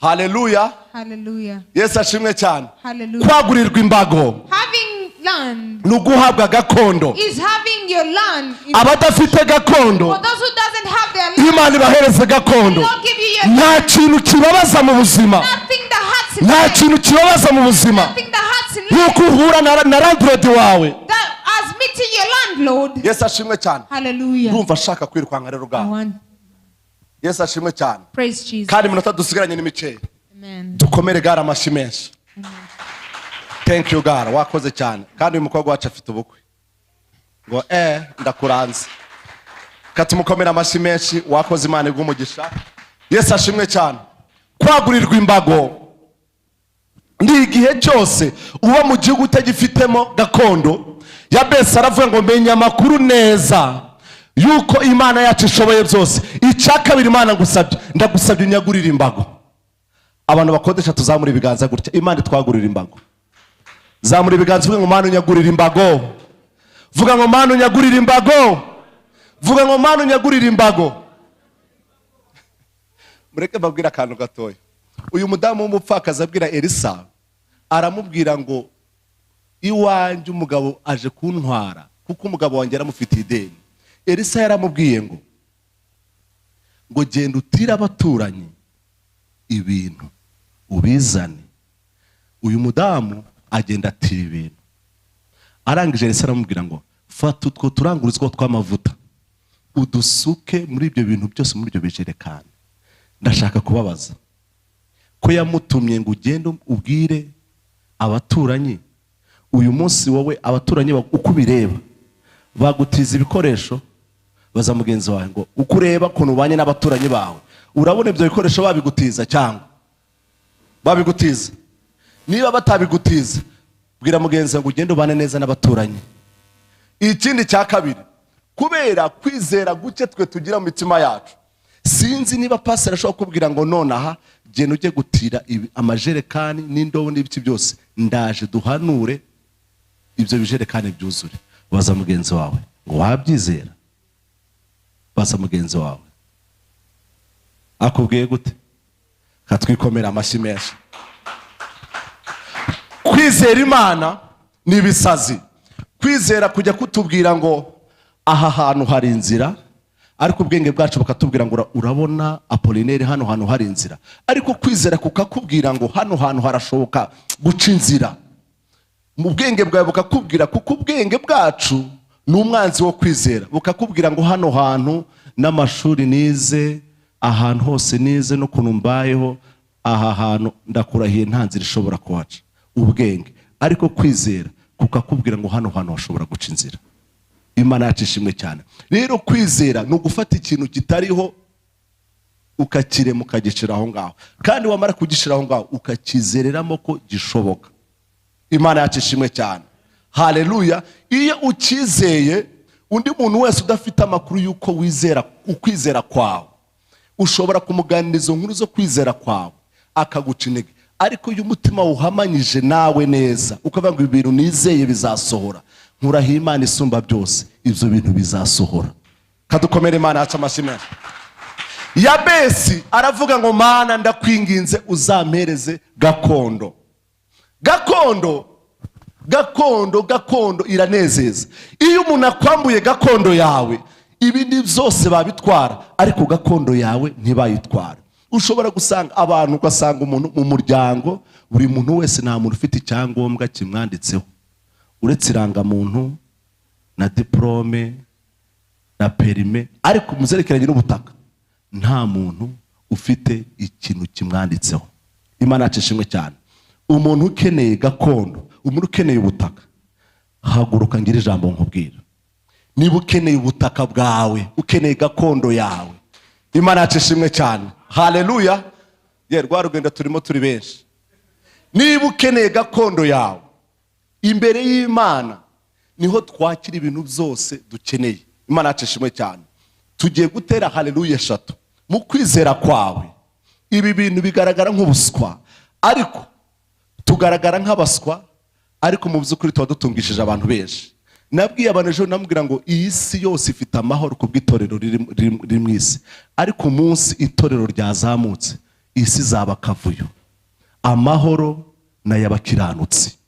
Haleluya. Hallelujah. Yesu ashimwe cyane. Hallelujah. Kwagurirwa imbago Having land ni uguhabwa gakondo. is having your land. Abadafite gakondo, For those who doesn't have their land, Imana ibahereze gakondo. Lord give you your Nta kintu kibabaza mu buzima, nothing that hurts in nta life. kintu kibabaza mu buzima Nothing that hurts in life. nk'uko uhura na landlord wawe. That as meeting your landlord. Yesu ashimwe cyane. Hallelujah. Ndumva ashaka kwirukanka rero I ubwawe. want Yesu ashimwe cyane. Praise Jesus. Kandi iminota dusigaranye ni mikeya. Amen. Dukomere gara amashyi menshi. Thank you, gara wakoze cyane. Kandi uyu mukobwa wacu afite ubukwe ngo ndakuranze. Katumukomere amashyi menshi. Wakoze, Imana iguhe umugisha. Yesu ashimwe cyane. Kwagurirwa imbago ni igihe cyose uba mu gihugu utagifitemo gakondo. Yabesi aravuga ngo menya amakuru neza yuko Imana yacu ishoboye byose. Icya kabiri, Imana ngusabye, ndagusabye unyagurire imbago. Abantu bakodesha, tuzamura ibiganza gutya. Imana itwagurira imbago. Zamura ibiganza uvuge ngo "Mana, unyagurire imbago." Vuga ngo "Mana, unyagurire imbago." Vuga ngo "Mana, unyagurire imbago." Mureke mbabwire akantu gatoya. Uyu mudamu w'umupfakazi abwira Elisa, aramubwira ngo iwanjye umugabo aje kuntwara kuko umugabo wanjye yaramufitiye ideni. Elisa yaramubwiye ngo genda utire abaturanyi ibintu ubizane. Uyu mudamu agenda atira ibintu. Arangije, Elisa aramubwira ngo fata utwo turangurizwa tw'amavuta udusuke muri ibyo bintu byose, muri ibyo bijerekani. Ndashaka kubabaza, ko yamutumye ngo ugende ubwire abaturanyi, uyu munsi wowe abaturanyi uko ubireba bagutiza ibikoresho? Baza mugenzi wawe ngo uko ureba ukuntu ubanye n'abaturanyi bawe, urabona ibyo bikoresho babigutiza cyangwa babigutiza? Niba batabigutiza, bwira mugenzi wawe ngo ugende ubane neza n'abaturanyi. Ikindi cya kabiri, kubera kwizera guke twe tugira mu mitima yacu, sinzi niba pastor ashobora kukubwira ngo nonaha genda ujye gutira amajerekani n'indobo n'ibiki byose, ndaje duhanure ibyo bijerekani byuzure. Baza mugenzi wawe ngo wabyizera? Baza mugenzi wawe, akubwiye gute? Katwikomera amashyi menshi. Kwizera Imana ni ibisazi. Kwizera kujya kutubwira ngo aha hantu hari inzira, ariko ubwenge bwacu bukatubwira ngo urabona Apolineri hano hantu hari inzira, ariko kwizera kukakubwira ngo hano hantu harashoboka guca inzira. Mu bwenge bwawe bukakubwira, kuko ubwenge bwacu ni umwanzi wo kwizera, bukakubwira ngo hano hantu n'amashuri nize, ahantu hose nize n'ukuntu mbayeho, aha hantu ndakurahiye nta nzira ishobora kuhaca. Ubwenge. Ariko kwizera kukakubwira ngo hano hantu hashobora guca inzira. Imana yacu ishimwe cyane. Rero kwizera ni ugufata ikintu kitariho ukakirema, ukagishira aho ngaho, kandi wamara kugishira aho ngaho ukakizereramo ko gishoboka. Imana yacu ishimwe cyane. Haleluya. Iyo ukizeye, undi muntu wese udafite amakuru y'uko wizera, ukwizera kwawe, ushobora kumuganiriza izo nkuru zo kwizera kwawe akaguca intege. Ariko iyo umutima wuhamanyije nawe neza, ukavuga ngo ibintu nizeye bizasohora, nkurahiye Imana isumba byose, ibyo bintu bizasohora. Kadukomere Imana yacu amashyi menshi. Yabesi aravuga ngo Mana, ndakwinginze uzampereze gakondo. Gakondo, gakondo, gakondo iranezeza. Iyo umuntu akwambuye gakondo yawe, ibindi byose babitwara ariko gakondo yawe ntibayitwara. Ushobora gusanga abantu, ugasanga umuntu mu muryango, buri muntu wese nta muntu ufite icyangombwa kimwanditseho uretse irangamuntu na diporome na perime, ariko mu zerekeranye n'ubutaka nta muntu ufite ikintu kimwanditseho. Imana yacu ishimwe cyane. Umuntu ukeneye gakondo, umuntu ukeneye ubutaka, haguruka ngire ijambo nkubwira. Niba ukeneye ubutaka bwawe, ukeneye gakondo yawe, Imana yacu ishimwe cyane. Haleluya. Ye rwa rugendo turimo turi benshi. Niba ukeneye gakondo yawe, imbere y'Imana niho twakira ibintu byose dukeneye. Imana yacu ishimwe cyane. Tugiye gutera haleluya eshatu mu kwizera kwawe. Ibi bintu bigaragara nk'ubuswa, ariko tugaragara nk'abaswa, ariko mu by'ukuri tuba dutungishije abantu benshi. Nabwiye abantu ejo, namubwira ngo iyi si yose ifite amahoro ku bw'itorero riri mu isi, ariko umunsi itorero ryazamutse isi izaba akavuyo. Amahoro ni ay'abakiranutsi.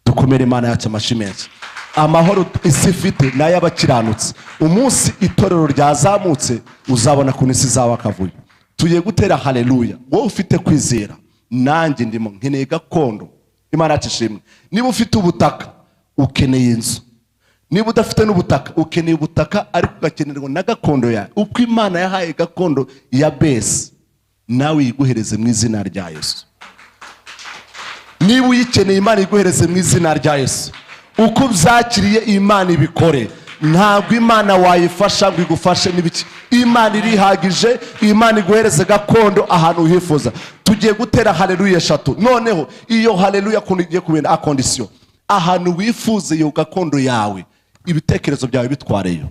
Dukomere Imana yacu amashyi menshi. Amahoro isi ifite ni ay'abakiranutsi. Umunsi itorero ryazamutse uzabona ukuntu isi izaba akavuyo. Tugiye gutera haleluya. Wowe ufite kwizera, nanjye ndimo nkeneye gakondo. Imana yacu ishimwe. Niba ufite ubutaka ukeneye inzu, niba udafite n'ubutaka ukeneye ubutaka, ariko ugakenerwa na gakondo yawe. Uko Imana yahaye gakondo ya Yabesi, nawe yiguhereze mu izina rya Yesu. Niba uyikeneye, Imana iguhereze mu izina rya Yesu. Uko ubyakiriye Imana ibikore. Ntabwo Imana wayifasha ngo igufashe n'ibiki. Imana irihagije. Imana iguhereze gakondo ahantu uhifuza. Tugiye gutera haleluya eshatu. Noneho iyo haleluya kuntu igiye kubera à condition, ahantu wifuza iyo gakondo yawe, ibitekerezo byawe bitwareyo.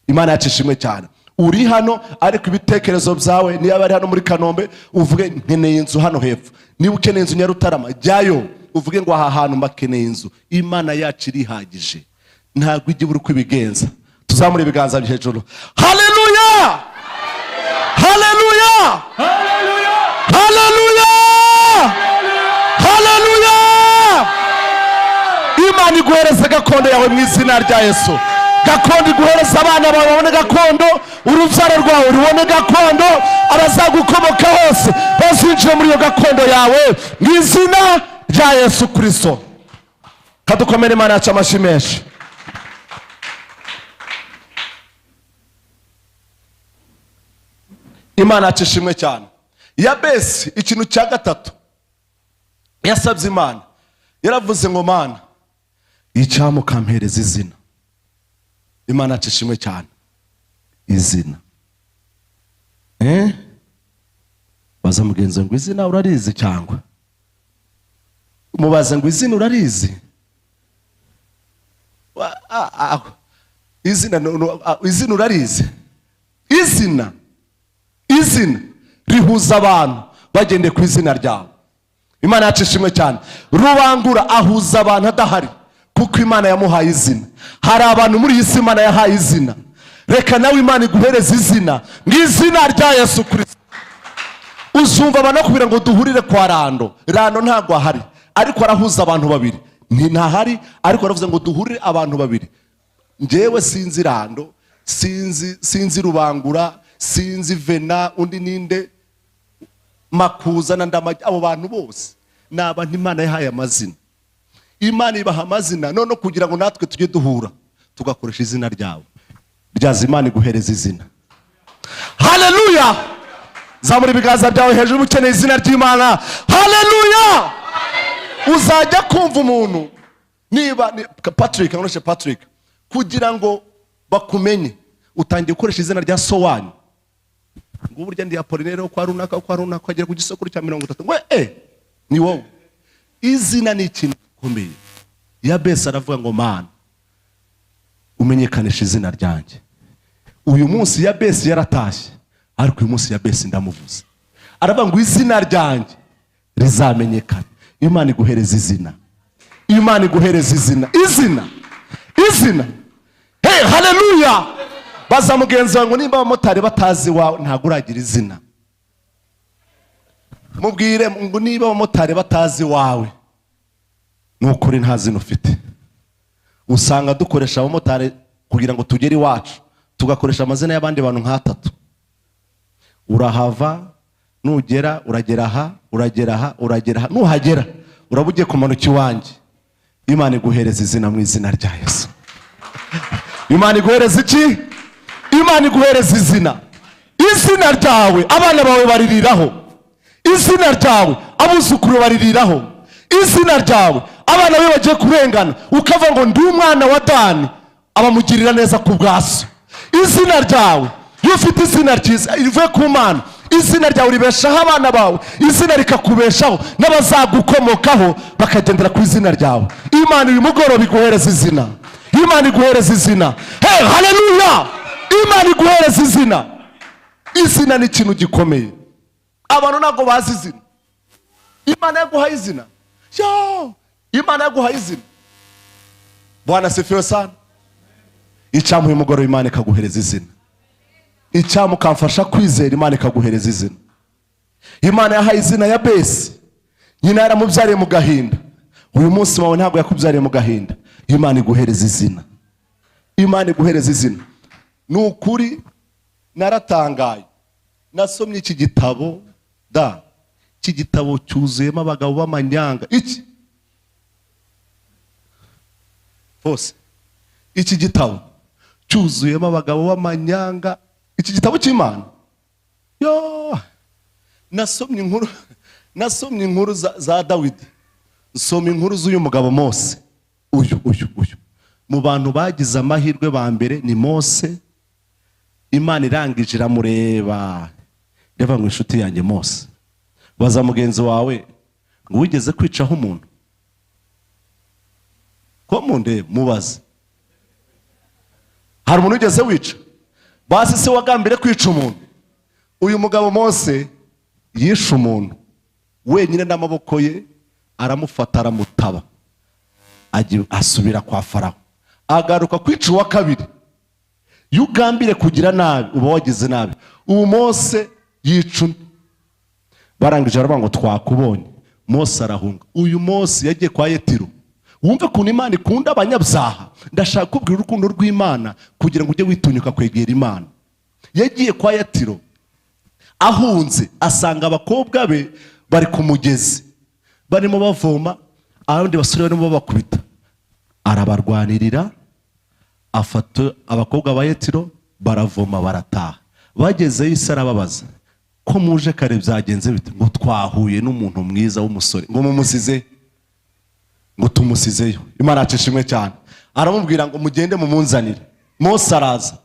Imana yacu ishimwe cyane. Uri hano ariko ibitekerezo byawe niba ari hano muri Kanombe, uvuge nkeneye inzu hano hepfo. Niba ukeneye inzu Nyarutarama, jyayo uvuge ngo aha hantu mbakeneye inzu. Imana yacu irihagije, ntabwo ijya ibura uko ibigenza. Tuzamure ibiganza byo hejuru. Haleluya, haleluya, haleluya, haleluya! Imana iguhereze gakondo yawe mu izina rya Yesu. Gakondo iguhereza abana bawe babone gakondo, urubyaro rwawe rubone gakondo, abazagukomoka hose bazinjire muri iyo gakondo yawe mu izina rya Yesu Kirisito. Kadukomere Imana yacu amashyi menshi. Imana yacu ishimwe cyane. Yabesi, ikintu cya gatatu yasabye Imana, yaravuze ngo Mana, icyampa ukampereza izina. Imana yacu ishimwe cyane. Izina, baza mugenzi ngo izina urarizi, cyangwa mubaze ngo izina urarizi. Izina, izina urarizi. Izina, izina rihuza abantu bagendeye ku izina ryawe. Imana yacu ishimwe cyane. Rubangura ahuza abantu adahari, kuko Imana yamuhaye izina. Hari abantu muri iyi si Imana yahaye izina. Reka nawe Imana iguhereze izina mu izina rya Yesu Kirisito. Uzumva abantu bakubwira ngo duhurire kwa Rando. Rando ntabwo ahari, ariko arahuza abantu babiri. Ntahari, ariko aravuze ngo duhurire abantu babiri. Njyewe sinzi Rando, sinzi Rubangura, sinzi Vena, undi ninde, Makuza na Ndamage. Abo bantu bose ni abantu Imana yahaye amazina. Imana ibaha amazina none kugira ngo natwe tujye duhura tugakoresha izina ryabo. Ryaza Imana iguhereza izina. Haleluya! Zamura ibiganza byawe hejuru ukeneye izina ry'Imana. Haleluya! Uzajya kumva umuntu niba ni Patrick, nkoreshe Patrick kugira ngo bakumenye, utangiye gukoresha izina rya so wanyu. Ngo burya ndi Apollinaire kwa runaka kwa runaka, ukagera ku gisekuru cya 30 ngo ni wowe. Izina ni ikintu gikomeye. Yabesi aravuga ngo Mana, umenyekanisha izina ryanjye. Uyu munsi Yabesi yaratashye, ariko uyu munsi Yabesi ndamuvuze. Aravuga ngo izina ryanjye rizamenyekana. Imana iguhereza izina. Imana iguhereza izina. Izina, izina. Hey, haleluya! Baza mugenzi wawe ngo nimba abamotari batazi wawe ntabwo uragira izina. Mubwire ngo niba abamotari batazi wawe ni ukuri nta zina ufite. Usanga dukoresha abamotari kugira ngo tugere iwacu, tugakoresha amazina y'abandi bantu nk'atatu. Urahava, nugera uragera aha, uragera aha, uragera aha, nuhagera uraba ugiye kumanuka iwanjye. Imana iguhereza izina mu izina rya Yesu. Imana iguhereza iki? Imana iguhereza izina. Izina ryawe abana bawe baririraho. Izina ryawe abuzukuru baririraho. Izina ryawe abana be bagiye kurengana ukava ngo ndi umwana wa Dani, abamugirira neza ku bwaso. Izina ryawe, iyo ufite izina ryiza rivuye ku Mana, Izina ryawe ribeshaho abana bawe, izina rikakubeshaho n'abazagukomokaho bakagendera ku izina ryawe. Imana uyu mugoroba iguhereza izina. Imana iguhereza izina. Hey, haleluya! Imana iguhereza izina. Izina ni ikintu gikomeye. Abantu ntabwo bazi izina. Imana yaguhaye izina. Yo, Imana yaguhaye izina. Bwana asifiwe sana. Icyampa uyu mugoroba Imana ikaguhereza izina. Icyampa ukamfasha kwizera, Imana ikaguhereza izina. Imana yahaye izina Yabesi. Nyina yaramubyariye mu gahinda. Uyu munsi wawe ntabwo yakubyariye mu gahinda. Imana iguhereza izina. Imana iguhereza izina. Ni ukuri naratangaye. Nasomye iki gitabo da. Iki gitabo cyuzuyemo abagabo b'amanyanga. Iki bose. Iki gitabo cyuzuyemo abagabo b'amanyanga. Iki gitabo cy'Imana. Yo, nasomye inkuru, nasomye inkuru za Dawidi. Nsoma inkuru z'uyu mugabo Mose. Uyu uyu uyu. Mu bantu bagize amahirwe ba mbere ni Mose. Imana irangije iramureba. Reba ngo inshuti yanjye Mose. Baza mugenzi wawe ngo wigeze kwicaho umuntu? Ko mundeba mubaze. Hari umuntu wigeze wica? Basi se wagambire kwica umuntu? Uyu mugabo Mose yishe umuntu wenyine n'amaboko ye, aramufata aramutaba, asubira kwa Farawo, agaruka kwica uwa kabiri. Iyo ugambire kugira nabi uba wagize nabi. Ubu Mose yica undi, barangije baravuga ngo twakubonye. Mose arahunga. Uyu Mose yagiye kwa Yetiro. Wumve ukuntu Imana ikunda abanyabyaha. Ndashaka kubwira urukundo rw'Imana kugira ngo ujye witunyuka kwegera Imana. Yagiye kwa Yetiro ahunze, asanga abakobwa be bari ku mugezi barimo bavoma, abandi basore barimo babakubita. Arabarwanirira, afata abakobwa ba Yetiro baravoma barataha. Bagezeyo isi arababaza, ko muje kare byagenze bite? Ngo twahuye n'umuntu mwiza w'umusore, ngo mumusize, ngo tumusizeyo. Imana yacu ishimwe cyane. Aramubwira ngo mugende mumunzanire. Mose araza.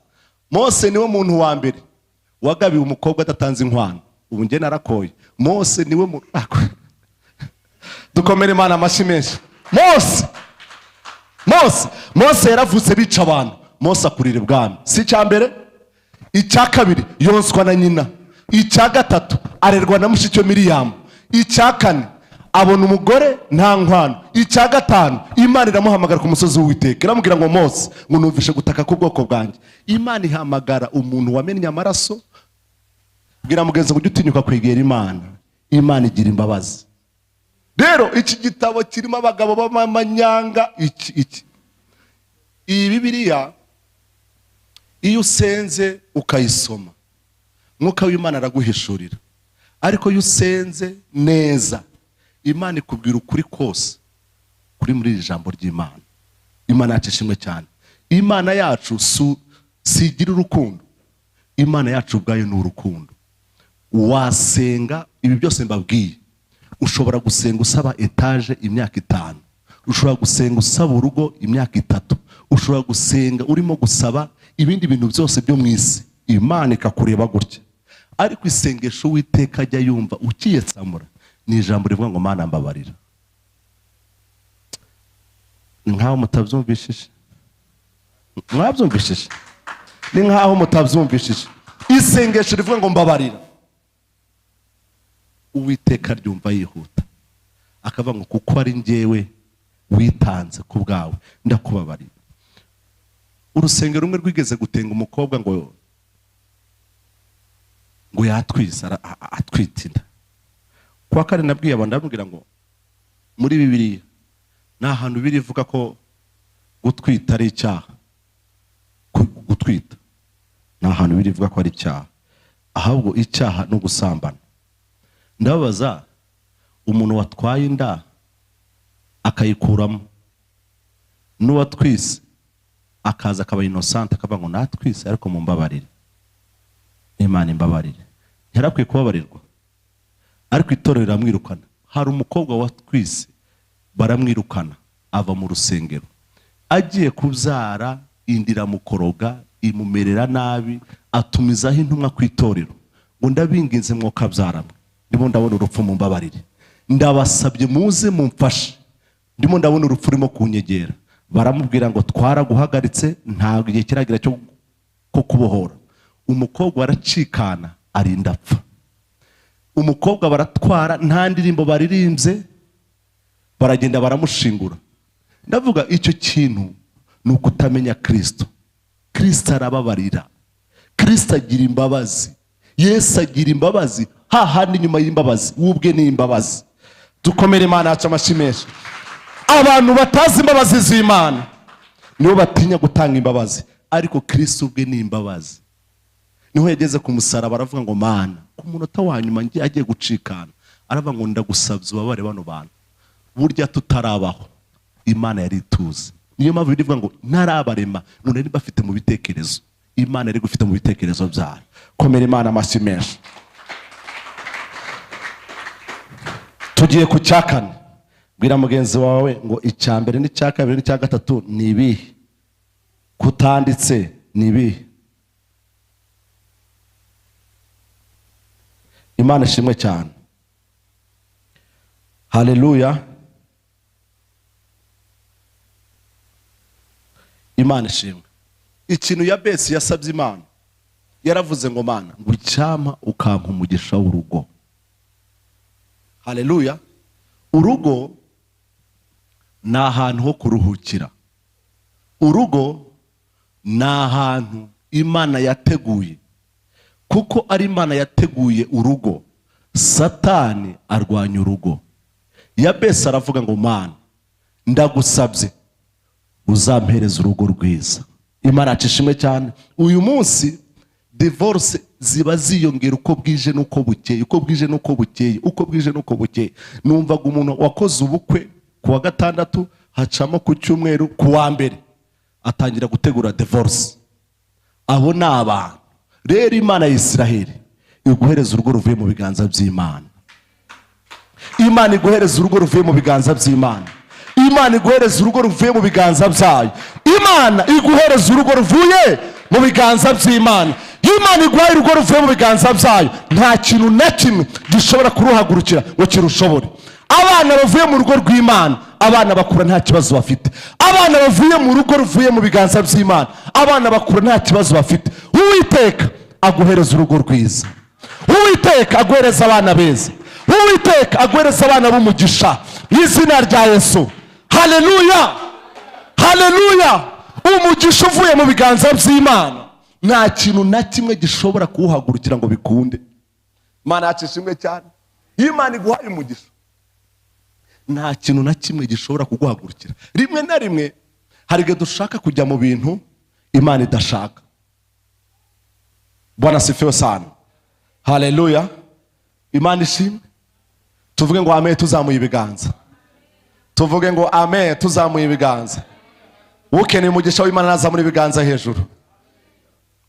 Mose niwe muntu wa mbere wagabiwe umukobwa adatanze inkwano. Ubu njye narakoye. Mose niwe muntu. Dukomere Imana amashyi menshi. Mose, Mose, Mose yaravutse bica abantu. Mose akurira ibwami. Si icya mbere, icya kabiri yonswa na nyina, icya gatatu arerwa na mushiki we Miriyamu, icya kane abona umugore nta nkwano, icya gatanu Imana iramuhamagara ku musozi w'Uwiteka, iramubwira ngo Mose, ngo numvishe gutaka k'ubwoko bwanjye. Imana ihamagara umuntu wamennye amaraso. Bwira mugenzi ngo ujye utinyuka kwegera Imana. Imana igira imbabazi. Rero iki gitabo kirimo abagabo b'amanyanga. Iki iki iyi Bibiliya iyo usenze ukayisoma, Mwuka w'Imana araguhishurira. Ariko iyo usenze neza, Imana ikubwira ukuri kose kuri muri iri jambo ry'Imana. Imana yacu ishimwe cyane. Imana yacu sigira urukundo. Imana yacu ubwayo ni urukundo. Wasenga ibi byose mbabwiye. Ushobora gusenga usaba etaje imyaka 5, ushobora gusenga usaba urugo imyaka 3, ushobora gusenga urimo gusaba ibindi bintu byose byo mu isi, Imana ikakureba gutya. Ariko isengesho Uwiteka ajya yumva ukiyetsamura ni ijambo rivuga ngo Mana mbabarira. Ni nkaho mutabyumvishije. Mwabyumvishije? Ni nkaho mutabyumvishije. Isengesho rivuga ngo mbabarira, Uwiteka ryumva yihuta, akavuga ngo kuko ari njyewe witanze ku bwawe ndakubabarira. Urusengero rumwe rwigeze gutenga umukobwa ngo yatwise, atwite inda. Kuwa kane nabwiye abantu, ndababwira ngo muri Bibiliya nta hantu birivuga ko gutwita ari icyaha. Gutwita nta hantu birivuga ko ari icyaha, ahubwo icyaha ni ugusambana. Ndababaza, umuntu watwaye inda akayikuramo n'uwatwise akaza akaba innocent akavuga ngo natwise ariko mumbabarire, Imana imbabarire, ntiyarakwiye kubabarirwa? Ariko itorero riramwirukana. Hari umukobwa watwise baramwirukana ava mu rusengero, agiye kubyara inda iramukoroga imumerera nabi, atumizaho intumwa ku itorero Ngo ndabinginze mwokabyarana, ndimo ndabona urupfu, mumbabarire, ndabasabye muze mumfashe, ndimo ndabona urupfu rurimo kunyegera. Baramubwira ngo twaraguhagaritse, ntabwo igihe kiragira cyo kubohora. Umukobwa aracikana arinda apfa. Umukobwa baratwara, nta ndirimbo baririmbye, baragenda baramushingura. Ndavuga icyo kintu ni ukutamenya Kristo. Kristo arababarira, Kristo agira imbabazi, Yesu agira imbabazi, hahandi nyuma y'imbabazi wubwe ni imbabazi. Dukomere Imana yacu amashyi menshi. Abantu batazi imbabazi z'Imana nibo batinya gutanga imbabazi, ariko Kristo ubwe ni imbabazi. Niho yageze ku musaraba aravuga ngo Mana, ku munota wa nyuma ngiye agiye gucikana, aravuga ngo ndagusabye ubabare bano bantu. Burya tutarabaho Imana yari ituzi. Niyo mpamvu bivuga ngo ntarabarema, none nari bafite mu bitekerezo. Imana yari gufite mu bitekerezo byayo. Komera Imana amashyi menshi. Tugiye ku cya kane. Bwira mugenzi wawe ngo icya mbere n'icya kabiri n'icya gatatu ni ibihe? Kutanditse ni ibihe? Imana ishimwe cyane. Haleluya. Imana ishimwe. Ikintu Yabesi yasabye Imana, yaravuze ngo Mana, ngo icyampa ukampa umugisha w'urugo. Haleluya. Urugo ni ahantu ho kuruhukira. Urugo ni ahantu Imana yateguye. Kuko ari Imana yateguye urugo, Satani arwanya urugo. Yabesi aravuga ngo Mana, ndagusabye uzampereza urugo rwiza. Imana ishimwe cyane. Uyu munsi divorce ziba ziyongera uko bwije n'uko bukeye, uko bwije n'uko bukeye, uko bwije n'uko bukeye. Numvaga umuntu wakoze ubukwe ku wa gatandatu, hacamo ku cyumweru, ku wa mbere atangira gutegura divorce. Abo ni abantu. Rero Imana ya Isiraheli iguhereza urugo ruvuye mu biganza by'Imana. Imana iguhereza urugo ruvuye mu biganza by'Imana. Imana iguhereza urugo ruvuye mu biganza byayo. Imana iguhereza urugo ruvuye mu biganza by'Imana. Imana iguhaye urugo ruvuye mu biganza byayo, nta kintu na kimwe gishobora kuruhagurukira ngo kirushobore. Abana bavuye mu rugo rw'Imana, abana bakura nta kibazo bafite. Abana bavuye mu rugo ruvuye mu biganza by'Imana, abana bakura nta kibazo bafite. Uwiteka aguhereza urugo rwiza. Uwiteka aguhereza abana beza. Uwiteka aguhereza abana b'umugisha mu izina rya Yesu. Haleluya, haleluya. Umugisha uvuye mu biganza by'Imana, nta kintu na kimwe gishobora kuwuhagurukira ngo bikunde. Imana yacu ishimwe cyane. Iyo Imana iguhaye umugisha, nta kintu na kimwe gishobora kuguhagurukira. Rimwe na rimwe hari igihe dushaka kujya mu bintu Imana idashaka. Bwana sifiwe sana. Haleluya. Imana ishimwe. Tuvuge ngo amen tuzamuye ibiganza. Tuvuge ngo amen tuzamuye ibiganza. Ukeneye umugisha w'Imana nazamura ibiganza hejuru.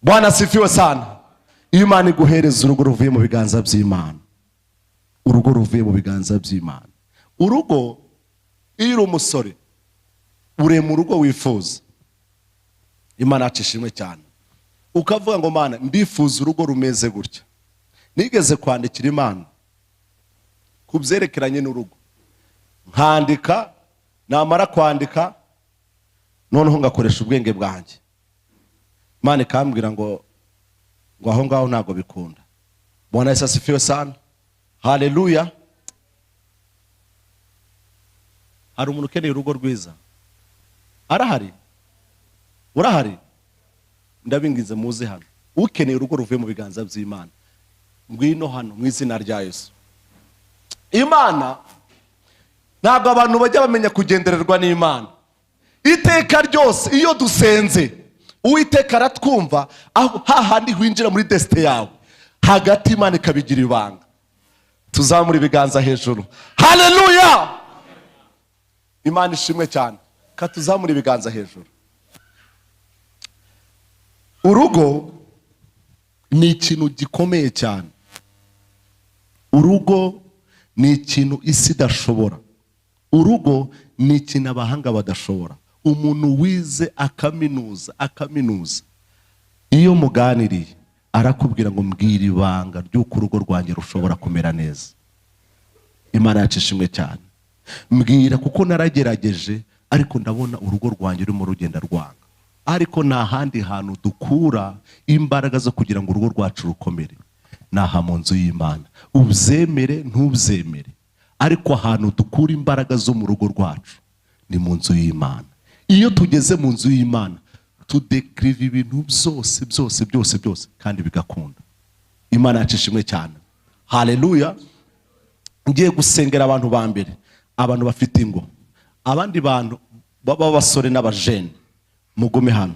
Bwana sifiwe sana. Iyo Imana iguhereza urugo ruvuye mu biganza by'Imana, urugo ruvuye mu biganza by'Imana. Urugo, iyo uri umusore urema urugo wifuza. Imana yacu ishimwe cyane. Ukavuga ngo Mana, ndifuza urugo rumeze gutya. Nigeze kwandikira Imana ku byerekeranye n'urugo, nkandika, namara kwandika noneho ngakoresha ubwenge bwanjye. Imana ikambwira ngo aho ngaho ntago bikunda. Bwana Yesu asifiwe sana. Haleluya. Hari umuntu ukeneye urugo rwiza? Arahari? Urahari? Ndabinginze muze hano. Ukeneye urugo ruvuye mu biganza by'Imana, ngwino hano mu izina rya Yesu. Imana, ntabwo abantu bajya bamenya kugendererwa n'Imana. Iteka ryose iyo dusenze Uwiteka aratwumva, aho hahandi winjira muri desite yawe hagati Imana ikabigira ibanga. Tuzamura ibiganza hejuru. Haleluya. Imana ishimwe cyane. Katuzamura ibiganza hejuru. Urugo ni ikintu gikomeye cyane. Urugo ni ikintu isi idashobora. Urugo ni ikintu abahanga badashobora. Umuntu wize akaminuza, iyo muganiriye Arakubwira ngo mbwira ibanga ry'uko urugo rwanjye rushobora kumera neza. Imana yacu ishimwe cyane. Mbwira kuko naragerageje ariko ndabona urugo rwanjye rurimo rugenda rwanga. Ariko nta handi hantu dukura imbaraga zo kugira ngo urugo rwacu rukomere, ni aha mu nzu y'Imana. Ubyemere ntubyemere, ariko ahantu dukura imbaraga zo mu rugo rwacu ni mu nzu y'Imana. Iyo tugeze mu nzu y'Imana tudekiriva ibintu byose byose byose byose kandi bigakunda. Imana yacu ishimwe cyane. Haleluya. Ngiye gusengera abantu ba mbere, abantu bafite ingo, abandi bantu b'abasore n'abajene, mugume hano.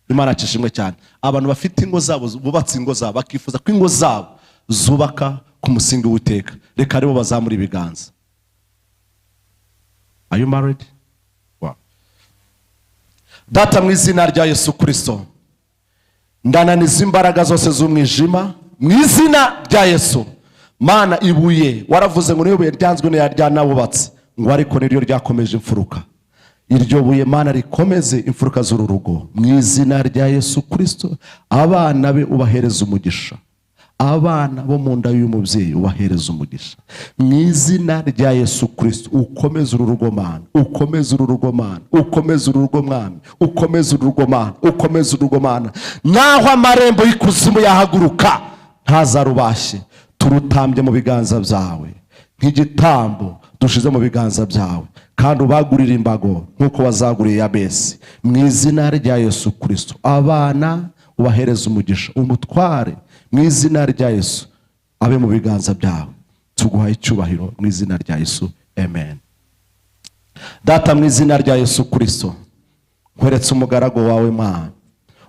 Imana yacu ishimwe cyane. Abantu bafite ingo zabo, bubatse ingo zabo, bakifuza ko ingo zabo zubaka ku musingi w'Uwiteka, reka aribo bazamura ibiganza. Are you married? Wow. Data, mu izina rya Yesu Kristo, ndananiza imbaraga zose z'umwijima mu izina rya Yesu. Mana, ibuye waravuze ngo niyo buye ryanzwe n'abubatsi, ngo ariko niryo ryakomeje imfuruka. Iryo buye Mana rikomeze imfuruka z'uru rugo mu izina rya Yesu Kristo. Abana be ubahereza umugisha, abana bo mu nda y'uyu mubyeyi ubahereza umugisha mu izina rya Yesu Kristo. Ukomeze uru rugo Mana, ukomeze uru rugo Mana, ukomeze uru rugo Mwami, ukomeze uru rugo Mana, ukomeze uru rugo Mana. Naho amarembo y'ikuzimu yahaguruka ntazarubashye. Turutambye mu biganza byawe nk'igitambo dushize mu biganza byawe, kandi ubagurire imbago nk'uko wazaguriye Yabesi mu izina rya Yesu Kristo. Abana ubahereza umugisha, umutware mu izina rya Yesu abe mu biganza byawe. Tuguha icyubahiro mu izina rya Yesu, amen. Data, mu izina rya Yesu Kristo, nkweretse umugaragu wawe Mana.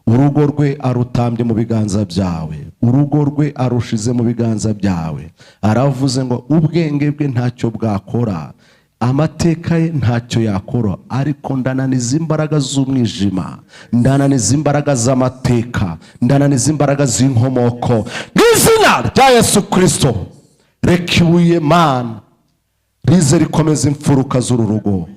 Urugo rwe arutambye mu biganza byawe, urugo rwe arushize mu biganza byawe. Aravuze ngo ubwenge bwe ntacyo bwakora, amateka ye ntacyo yakora, ariko ndananiza imbaraga z'umwijima, ndananiza imbaraga z'amateka, ndananiza imbaraga z'inkomoko mu izina rya Yesu Kristo. Reka ibuye Mana rize rikomeza imfuruka z'uru rugo,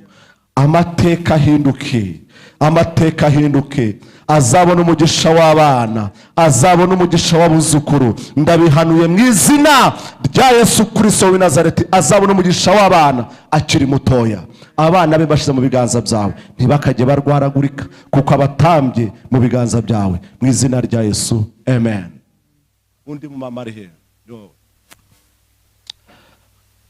amateka ahinduke, amateka ahinduke. Azabona umugisha w'abana, azabona umugisha w'abuzukuru. Ndabihanuye mu izina rya Yesu Kristo w'i Nazareti, azabona umugisha w'abana akiri mutoya. Abana be bashize mu biganza byawe, ntibakajye barwaragurika, kuko abatambye mu biganza byawe mu izina rya Yesu, amen. Undi mumama ari he?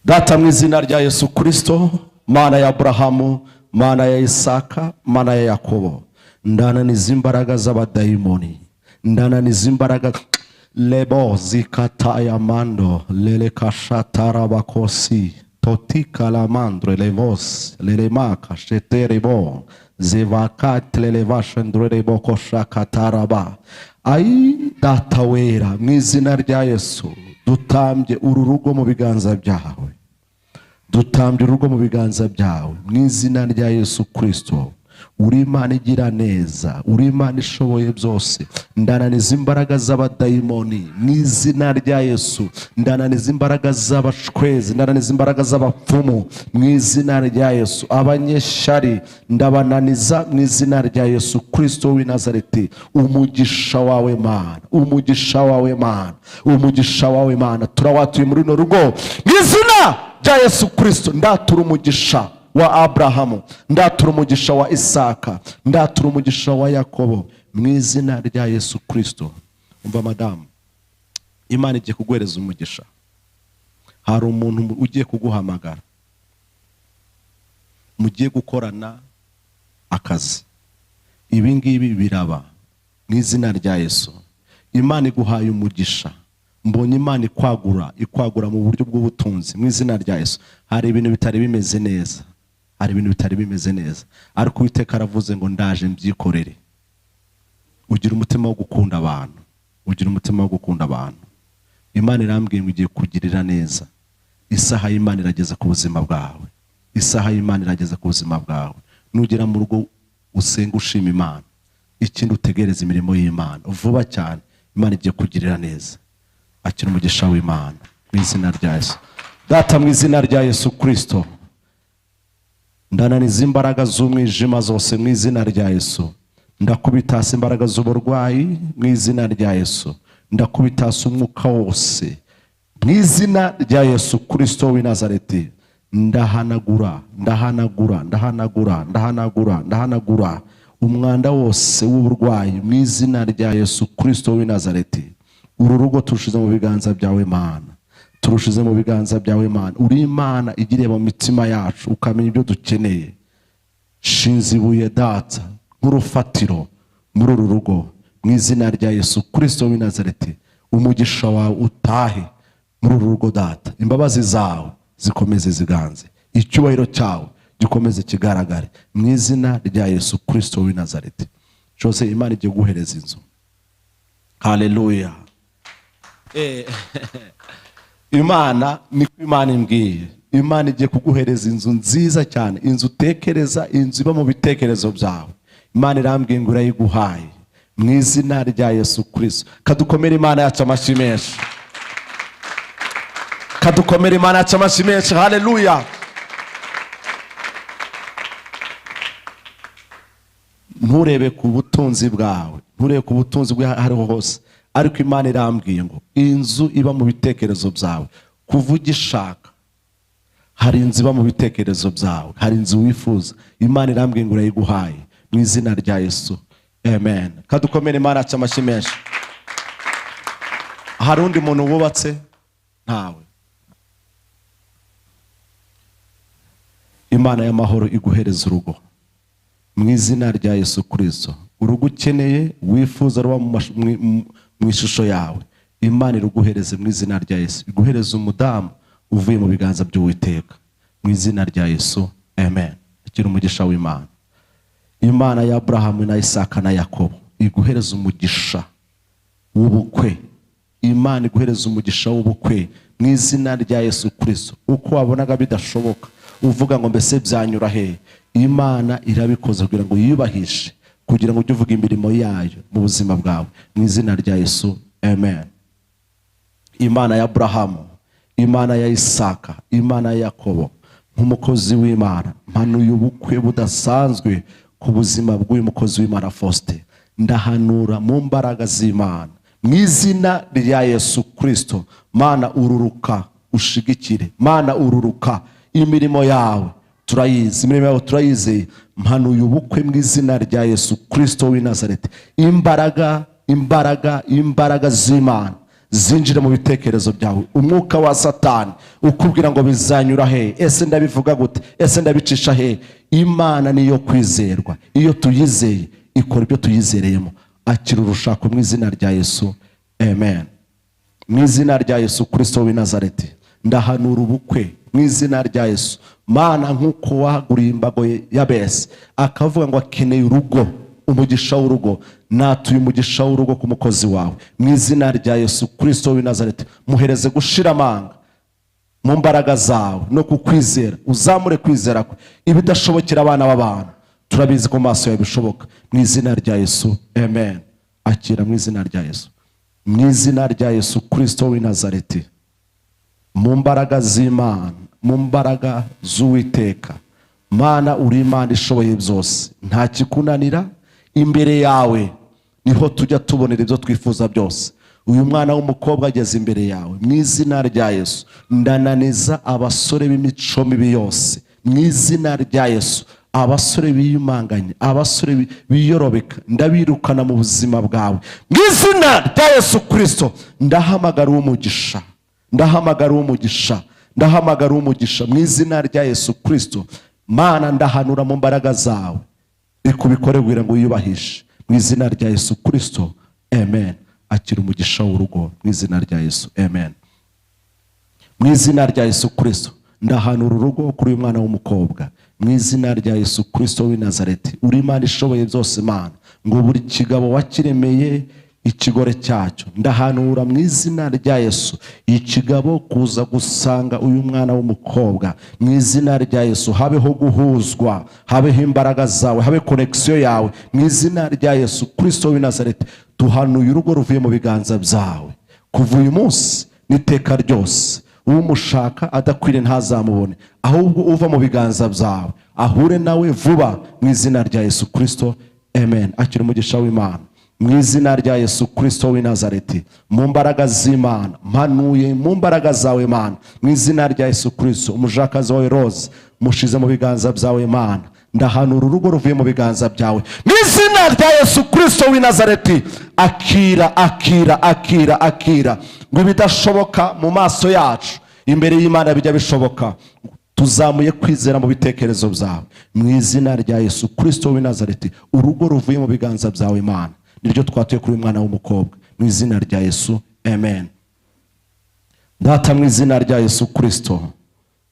Data, mu izina rya Yesu Kristo, Mana ya Aburahamu, Mana ya Isaka, Mana ya Yakobo, ndananiza imbaraga z'abadayimoni, ndananiza imbaraga lebo zikataya mando lele kashatara bakosi totika la mandre levos lelemaka sheterebo zevakate lelevashendrebo koshakataraba. Ai Data wera, mu izina rya Yesu, dutambye uru rugo mu biganza byawe, dutambye urugo mu biganza byawe mu izina rya Yesu Kristo. Uri Imana igira neza, uri Imana ishoboye byose. Ndananiza imbaraga z'abadayimoni mu izina rya Yesu, ndananiza imbaraga z'abashwezi, ndananiza imbaraga z'abapfumu mu izina rya Yesu. Abanyeshari ndabananiza mu izina rya Yesu Kristo w'i Nazareti. Umugisha wawe Mana, umugisha wawe Mana, umugisha wawe Mana, turawatuye muri runo rugo mu izina rya Yesu Kristo. Ndatura umugisha wa Abrahamu, ndatura umugisha wa Isaka, ndatura umugisha wa Yakobo mu izina rya Yesu Kristo. Umva madamu, Imana igiye kuguhereza umugisha. Hari umuntu ugiye kuguhamagara, mugiye gukorana akazi. Ibi ngibi biraba mu izina rya Yesu. Imana iguhaye umugisha. Mbonye Imana ikwagura, ikwagura mu buryo bw'ubutunzi mu izina rya Yesu. Hari ibintu bitari bimeze neza, hari ibintu bitari bimeze neza, ariko Uwiteka aravuze ngo ndaje mbyikorere. Ugira umutima wo gukunda abantu, ugira umutima wo gukunda abantu. Imana irambwiye ngo igiye kugirira neza. Isaha y'Imana irageze ku buzima bwawe, isaha y'Imana irageze ku buzima bwawe. Nugera mu rugo usenga ushima Imana, ikindi utegereza imirimo y'Imana vuba cyane. Imana igiye kugirira neza. Akira umugisha w'Imana mu izina rya Yesu. Data, mu izina rya Yesu Kristo, ndananiza imbaraga z'umwijima zose mu izina rya Yesu. Ndakubita hasi imbaraga z'uburwayi mu izina rya Yesu. Ndakubita hasi umwuka wose mu izina rya Yesu Kristo w'i Nazareti. Ndahanagura, ndahanagura, ndahanagura, ndahanagura, ndahanagura umwanda wose w'uburwayi mu izina rya Yesu Kristo w'i Nazareti. Uru rugo turushize mu biganza byawe Mana, turushize mu biganza byawe Mana. Uri Imana igireba mu mitima yacu, ukamenya ibyo dukeneye. Shinze ibuye Data nk'urufatiro muri uru rugo mu izina rya Yesu Kristo w'i Nazareti. Umugisha wawe utahe muri uru rugo Data, imbabazi zawe zikomeze ziganze, icyubahiro cyawe gikomeze kigaragare mu izina rya Yesu Kristo w'i Nazareti. Jose, Imana igiye guhereza inzu. Haleluya. Imana niko Imana imbwiye. Imana igiye kuguhereza inzu nziza cyane, inzu utekereza, inzu iba mu bitekerezo byawe. Imana irambwiye ngo irayiguhaye mu izina rya Yesu Kristo. Kadukomere Imana yacu amashyi menshi, kadukomere Imana yacu amashyi menshi. Haleluya. Nturebe ku butunzi bwawe, nturebe ku butunzi bwe hariho hose, ariko Imana irambwiye ngo inzu iba mu bitekerezo byawe, kuva ugishaka hari inzu iba mu bitekerezo byawe, hari inzu wifuza. Imana irambwiye ngo irayiguhaye mu izina rya Yesu. Amen. Kadukomere Imana yacu amashyi menshi. Hari undi muntu wubatse? Ntawe. Imana y'amahoro iguhereza urugo mu izina rya Yesu Kristo. Urugo ukeneye wifuza ruba mu ishusho yawe, Imana iruguhereze mu izina rya Yesu. Iguhereze umudamu uvuye mu biganza by'Uwiteka mu izina rya Yesu. Amen. Akira umugisha w'Imana. Imana ya Abrahamu na Isaka na Yakobo iguhereze umugisha w'ubukwe. Imana iguhereze umugisha w'ubukwe mu izina rya Yesu Kristo. Uko wabonaga bidashoboka, uvuga ngo mbese byanyura he, Imana irabikoze kugira ngo yiyubahishe, kugira ngo ujye uvuga imirimo yayo mu buzima bwawe mu izina rya Yesu. Amen. Imana ya Abrahamu, Imana ya Isaka, Imana ya Yakobo, nk'umukozi w'Imana mpanuye ubukwe budasanzwe ku buzima bw'uyu mukozi w'Imana Faustin. Ndahanura mu mbaraga z'Imana mu izina rya Yesu Kristo. Mana ururuka ushigikire, Mana ururuka, imirimo yawe turayizi, imirimo yawe turayizeye. Mpanuye ubukwe mu izina rya Yesu Kristo w'i Nazareti. Imbaraga, imbaraga, imbaraga z'Imana zinjira mu bitekerezo byawe. Umwuka wa Satani ukubwira ngo bizanyura he, ese ndabivuga gute, ese ndabicisha he? Imana niyo kwizerwa, iyo tuyizeye ikora ibyo tuyizereyemo. Akira urushako mu izina rya Yesu. Amen. Mu izina rya Yesu Kristo w'i Nazareti ndahanura ubukwe mu izina rya Yesu. Mana, nkuko wahaguriye imbago ya Besi akavuga ngo akeneye urugo, umugisha w'urugo, natuye umugisha w'urugo ku mukozi wawe mu izina rya Yesu Kristo w'i Nazareti. Muhereze gushira amanga mu mbaraga zawe no kukwizera, uzamure kwizera kwe. Ibidashobokera abana b'abantu turabizi ko maso yawe bishoboka mu izina rya Yesu. Amen. Akira mu izina rya Yesu, mu izina rya Yesu Kristo w'i Nazareti, mu mbaraga z'Imana, mu mbaraga z'Uwiteka. Mana, uri Imana ishoboye byose, nta kikunanira. Imbere yawe niho tujya tubonera ibyo twifuza byose. Uyu mwana w'umukobwa ageze imbere yawe mu izina rya Yesu. Ndananiza abasore b'imico mibi yose mu izina rya Yesu. Abasore biyumanganye, abasore biyorobeka, ndabirukana mu buzima bwawe mu izina rya Yesu Kristo. Ndahamagara umugisha, ndahamagara umugisha, ndahamagara umugisha mu izina rya Yesu Kristo. Mana, ndahanura mu mbaraga zawe, ikubikore kugira ngo wiyubahishe mu izina rya Yesu Kristo. Amen. Akira umugisha w'urugo mu izina rya Yesu. Amen. Mu izina rya Yesu Kristo ndahanura urugo kuri uyu mwana w'umukobwa mu izina rya Yesu Kristo w'i Nazareti. Uri Imana ishoboye byose Mana, ngo buri kigabo wakiremeye ikigore cyacyo. Ndahanura mu izina rya Yesu ikigabo kuza gusanga uyu mwana w'umukobwa mu izina rya Yesu. Habeho guhuzwa, habeho imbaraga zawe, habe connection yawe mu izina rya Yesu Kristo w'i Nazareti. Tuhanuye urugo ruvuye mu biganza byawe kuva uyu munsi n'iteka ryose. Umushaka adakwiriye ntazamubone, ahubwo uva mu biganza byawe ahure nawe vuba mu izina rya Yesu Kristo. Amen. Akira umugisha w'Imana. Mu izina rya Yesu Kristo w'i Nazareti, mu mbaraga z'Imana, mpanuye mu mbaraga zawe Mana, mu izina rya Yesu Kristo, umujakazi wawe Rose mushize mu biganza byawe Mana. Ndahanura urugo ruvuye mu biganza byawe mu izina rya Yesu Kristo w'i Nazareti. Akira, akira, akira, akira. Ngo ibidashoboka mu maso yacu, imbere y'Imana bijya bishoboka. Tuzamuye kwizera mu bitekerezo byawe mu izina rya Yesu Kristo w'i Nazareti. Urugo ruvuye mu biganza byawe Mana, niryo twatuye kuri uyu mwana w'umukobwa mu izina rya Yesu, amen. Data, mu izina rya Yesu Kristo,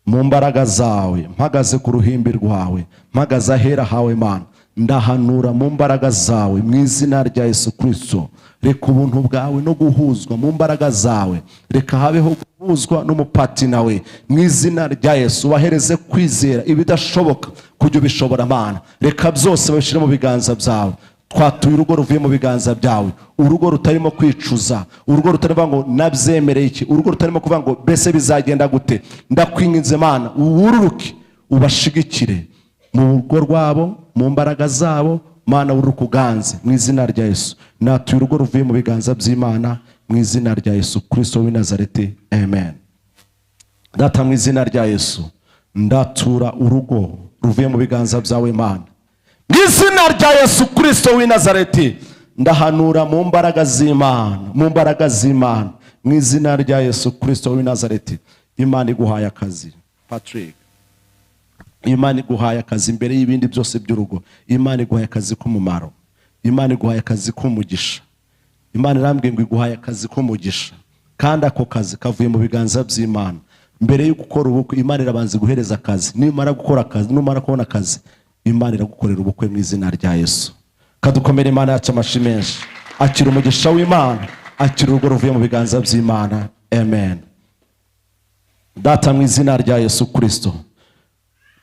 mu mbaraga zawe, mpagaze ku ruhimbi rwawe, mpagaze ahera hawe Mana, ndahanura mu mbaraga zawe mu izina rya Yesu Kristo. Reka ubuntu bwawe no guhuzwa mu mbaraga zawe, reka habeho guhuzwa n'umupati nawe mu izina rya Yesu. Bahereze kwizera, ibidashoboka kujya ubishobora Mana. Reka byose babishyire mu biganza byawe. Twatuye urugo ruvuye mu biganza byawe, urugo rutarimo kwicuza, urugo rutarimo ngo nabyemereye iki, urugo rutarimo kuvuga ngo mbese bizagenda gute. Ndakwinginze Mana, wururuke ubashigikire mu rugo rwabo, mu mbaraga zabo Mana, wururuke uganze mu izina rya Yesu. Natuye urugo ruvuye mu biganza by'Imana mu izina rya Yesu Kristo w'i Nazareti, amen. Data, mu izina rya Yesu, ndatura urugo ruvuye mu biganza byawe Mana mu izina rya Yesu Kristo w'i Nazareti. Ndahanura mu mbaraga z'Imana, mu mbaraga z'Imana, mu izina rya Yesu Kristo w'i Nazareti. Imana iguhaye akazi Patrick, Imana iguhaye akazi imbere y'ibindi byose by'urugo. Imana iguhaye akazi k'umumaro, Imana iguhaye akazi k'umugisha. Imana irambwiye ngo iguhaye akazi k'umugisha, kandi ako kazi kavuye mu biganza by'Imana. Mbere yo gukora ubukwe, Imana irabanza iguhereza akazi. Nimara gukora akazi, numara kubona akazi, Imana iragukorera ubukwe mu izina rya Yesu. Kadukomere Imana yacu amashi menshi. Akira umugisha w'Imana, akira urugo ruvuye mu biganza by'Imana, amen. Data, mu izina rya Yesu Kristo,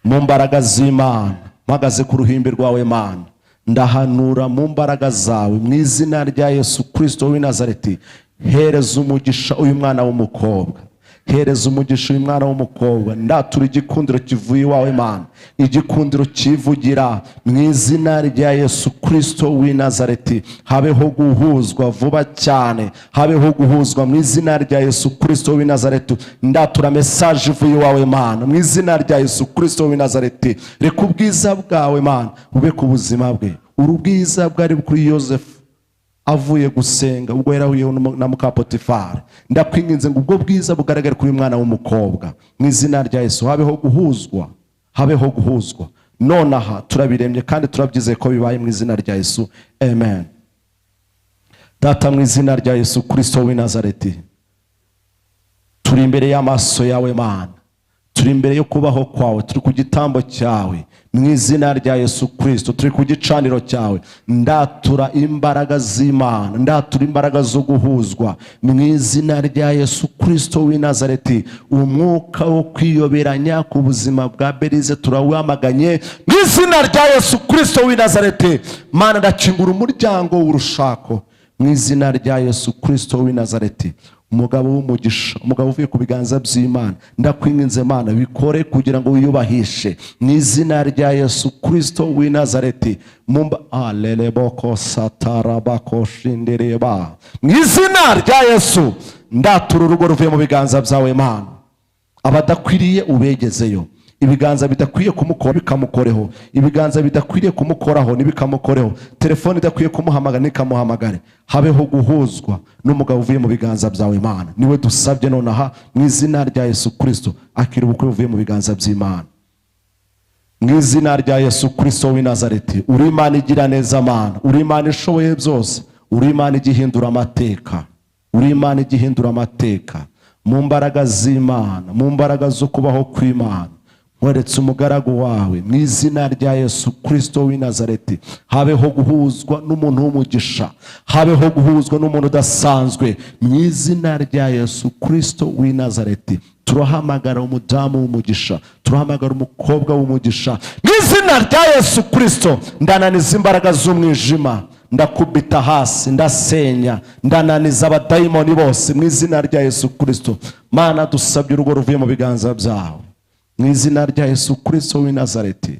mu mbaraga z'Imana, mpagaze ku ruhimbi rwawe Mana, ndahanura mu mbaraga zawe mu izina rya Yesu Kristo w'i Nazareti. Hereza umugisha uyu mwana w'umukobwa, hereza umugisha uyu mwana w'umukobwa. Ndatura igikundiro kivuye iwawe Mana, igikundiro kivugira mu izina rya Yesu Kristo w'i Nazareti. Habeho guhuzwa vuba cyane, habeho guhuzwa mu izina rya Yesu Kristo w'i Nazareti. Ndatura message ivuye iwawe Mana mu izina rya Yesu Kristo w'i Nazareti. Reka ubwiza bwawe Mana bube ku buzima bwe. Urubwiza bwari kuri Yosefu avuye gusenga ubwo yarahuye na muka Potifari, ndakwinginze ngo ubwo bwiza bugaragare kuri mwana w'umukobwa mu izina rya Yesu. Habeho guhuzwa, habeho guhuzwa nonaha. Turabiremye kandi turabyizeye ko bibaye mu izina rya Yesu, amen. Data, mu izina rya Yesu Kristo w'i Nazareti, turi imbere y'amaso yawe Mana, turi imbere yo kubaho kwawe, turi ku gitambo cyawe mu izina rya Yesu Kristo, turi ku gicaniro cyawe. Ndatura imbaraga z'Imana, ndatura imbaraga zo guhuzwa mu izina rya Yesu Kristo w'i Nazareti. Umwuka wo kwiyoberanya ku buzima bwa Berize turawamaganye mu izina rya Yesu Kristo w'i Nazareti. Mana, ndakingura umuryango w'urushako mu izina rya Yesu Kristo w'i Nazareti. Umugabo w'umugisha, umugabo uvuye ku biganza by'Imana, ndakwinginze Mana, bikore kugira ngo wiyubahishe mu izina rya Yesu Kristo w'i Nazareti. Mumba aleleboko satarabako shindereba, mu izina rya Yesu ndatura urugo ruvuye mu biganza byawe Mana. Abadakwiriye ubegezeyo, ibiganza bidakwiye kumukora bikamukoreho, ibiganza bidakwiriye kumukoraho ntibikamukoreho, telefone idakwiye kumuhamagara ntikamuhamagare. Habeho guhuzwa n'umugabo uvuye mu biganza byawe Mana, niwe dusabye nonaha mu izina rya Yesu Kristo. Akira ubukwe buvuye mu biganza by'Imana mu izina rya Yesu Kristo w'i Nazareti. Uri Imana igira neza Mana, uri Imana ishoboye byose, uri Imana igihindura amateka, uri Imana igihindura amateka. Mu mbaraga z'Imana, mu mbaraga zo kubaho kw'Imana, weretse umugaragu wawe mu izina rya Yesu Kristo w'i Nazareti. Habeho guhuzwa n'umuntu w'umugisha, habeho guhuzwa n'umuntu udasanzwe mu izina rya Yesu Kristo w'i Nazareti. Turahamagara umudamu w'umugisha, turahamagara umukobwa w'umugisha mu izina rya Yesu Kristo. Ndananiza imbaraga z'umwijima, ndakubita hasi, ndasenya, ndananiza abadayimoni bose mu izina rya Yesu Kristo. Mana, dusabye urugo ruvuye mu biganza byawe mu izina rya Yesu Kristo w'i Nazareti,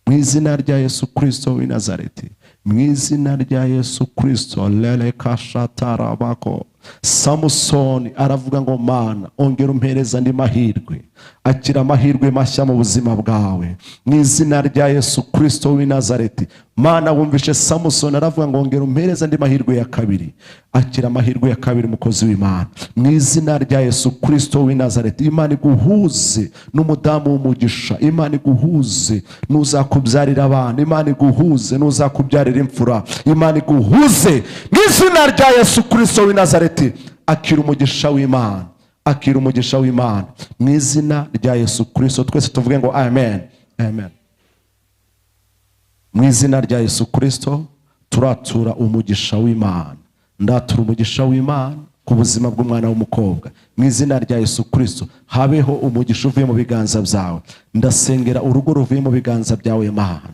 mu izina rya Yesu Kristo w'i Nazareti. Mu izina rya Yesu Kristo, lerekashatarabako. Samusoni aravuga ngo Mana, ongera umpereza andi mahirwe. Akira amahirwe mashya mu buzima bwawe mu izina rya Yesu Kristo w'i Nazareti. Mana, wumvishe Samusoni aravuga ngo ongera umpereza andi mahirwe ya kabiri. Akira amahirwe ya kabiri, mukozi w'Imana, mu izina rya Yesu Kristo w'i Nazareti. Imana iguhuze n'umudamu w'umugisha, Imana iguhuze n'uzakubyarira abana, Imana iguhuze n'uzakubyarira imfura, Imana iguhuze mu izina rya Yesu Kristo w'i Nazareti. Akira umugisha w'Imana, akira umugisha w'Imana mu izina rya Yesu Kristo. Twese tuvuge ngo amen, amen. Mu izina rya Yesu Kristo turatura umugisha w'Imana. Ndatura umugisha w'Imana ku buzima bw'umwana w'umukobwa mu izina rya Yesu Kristo. Habeho umugisha uvuye mu biganza byawe. Ndasengera urugo ruvuye mu biganza byawe Mana.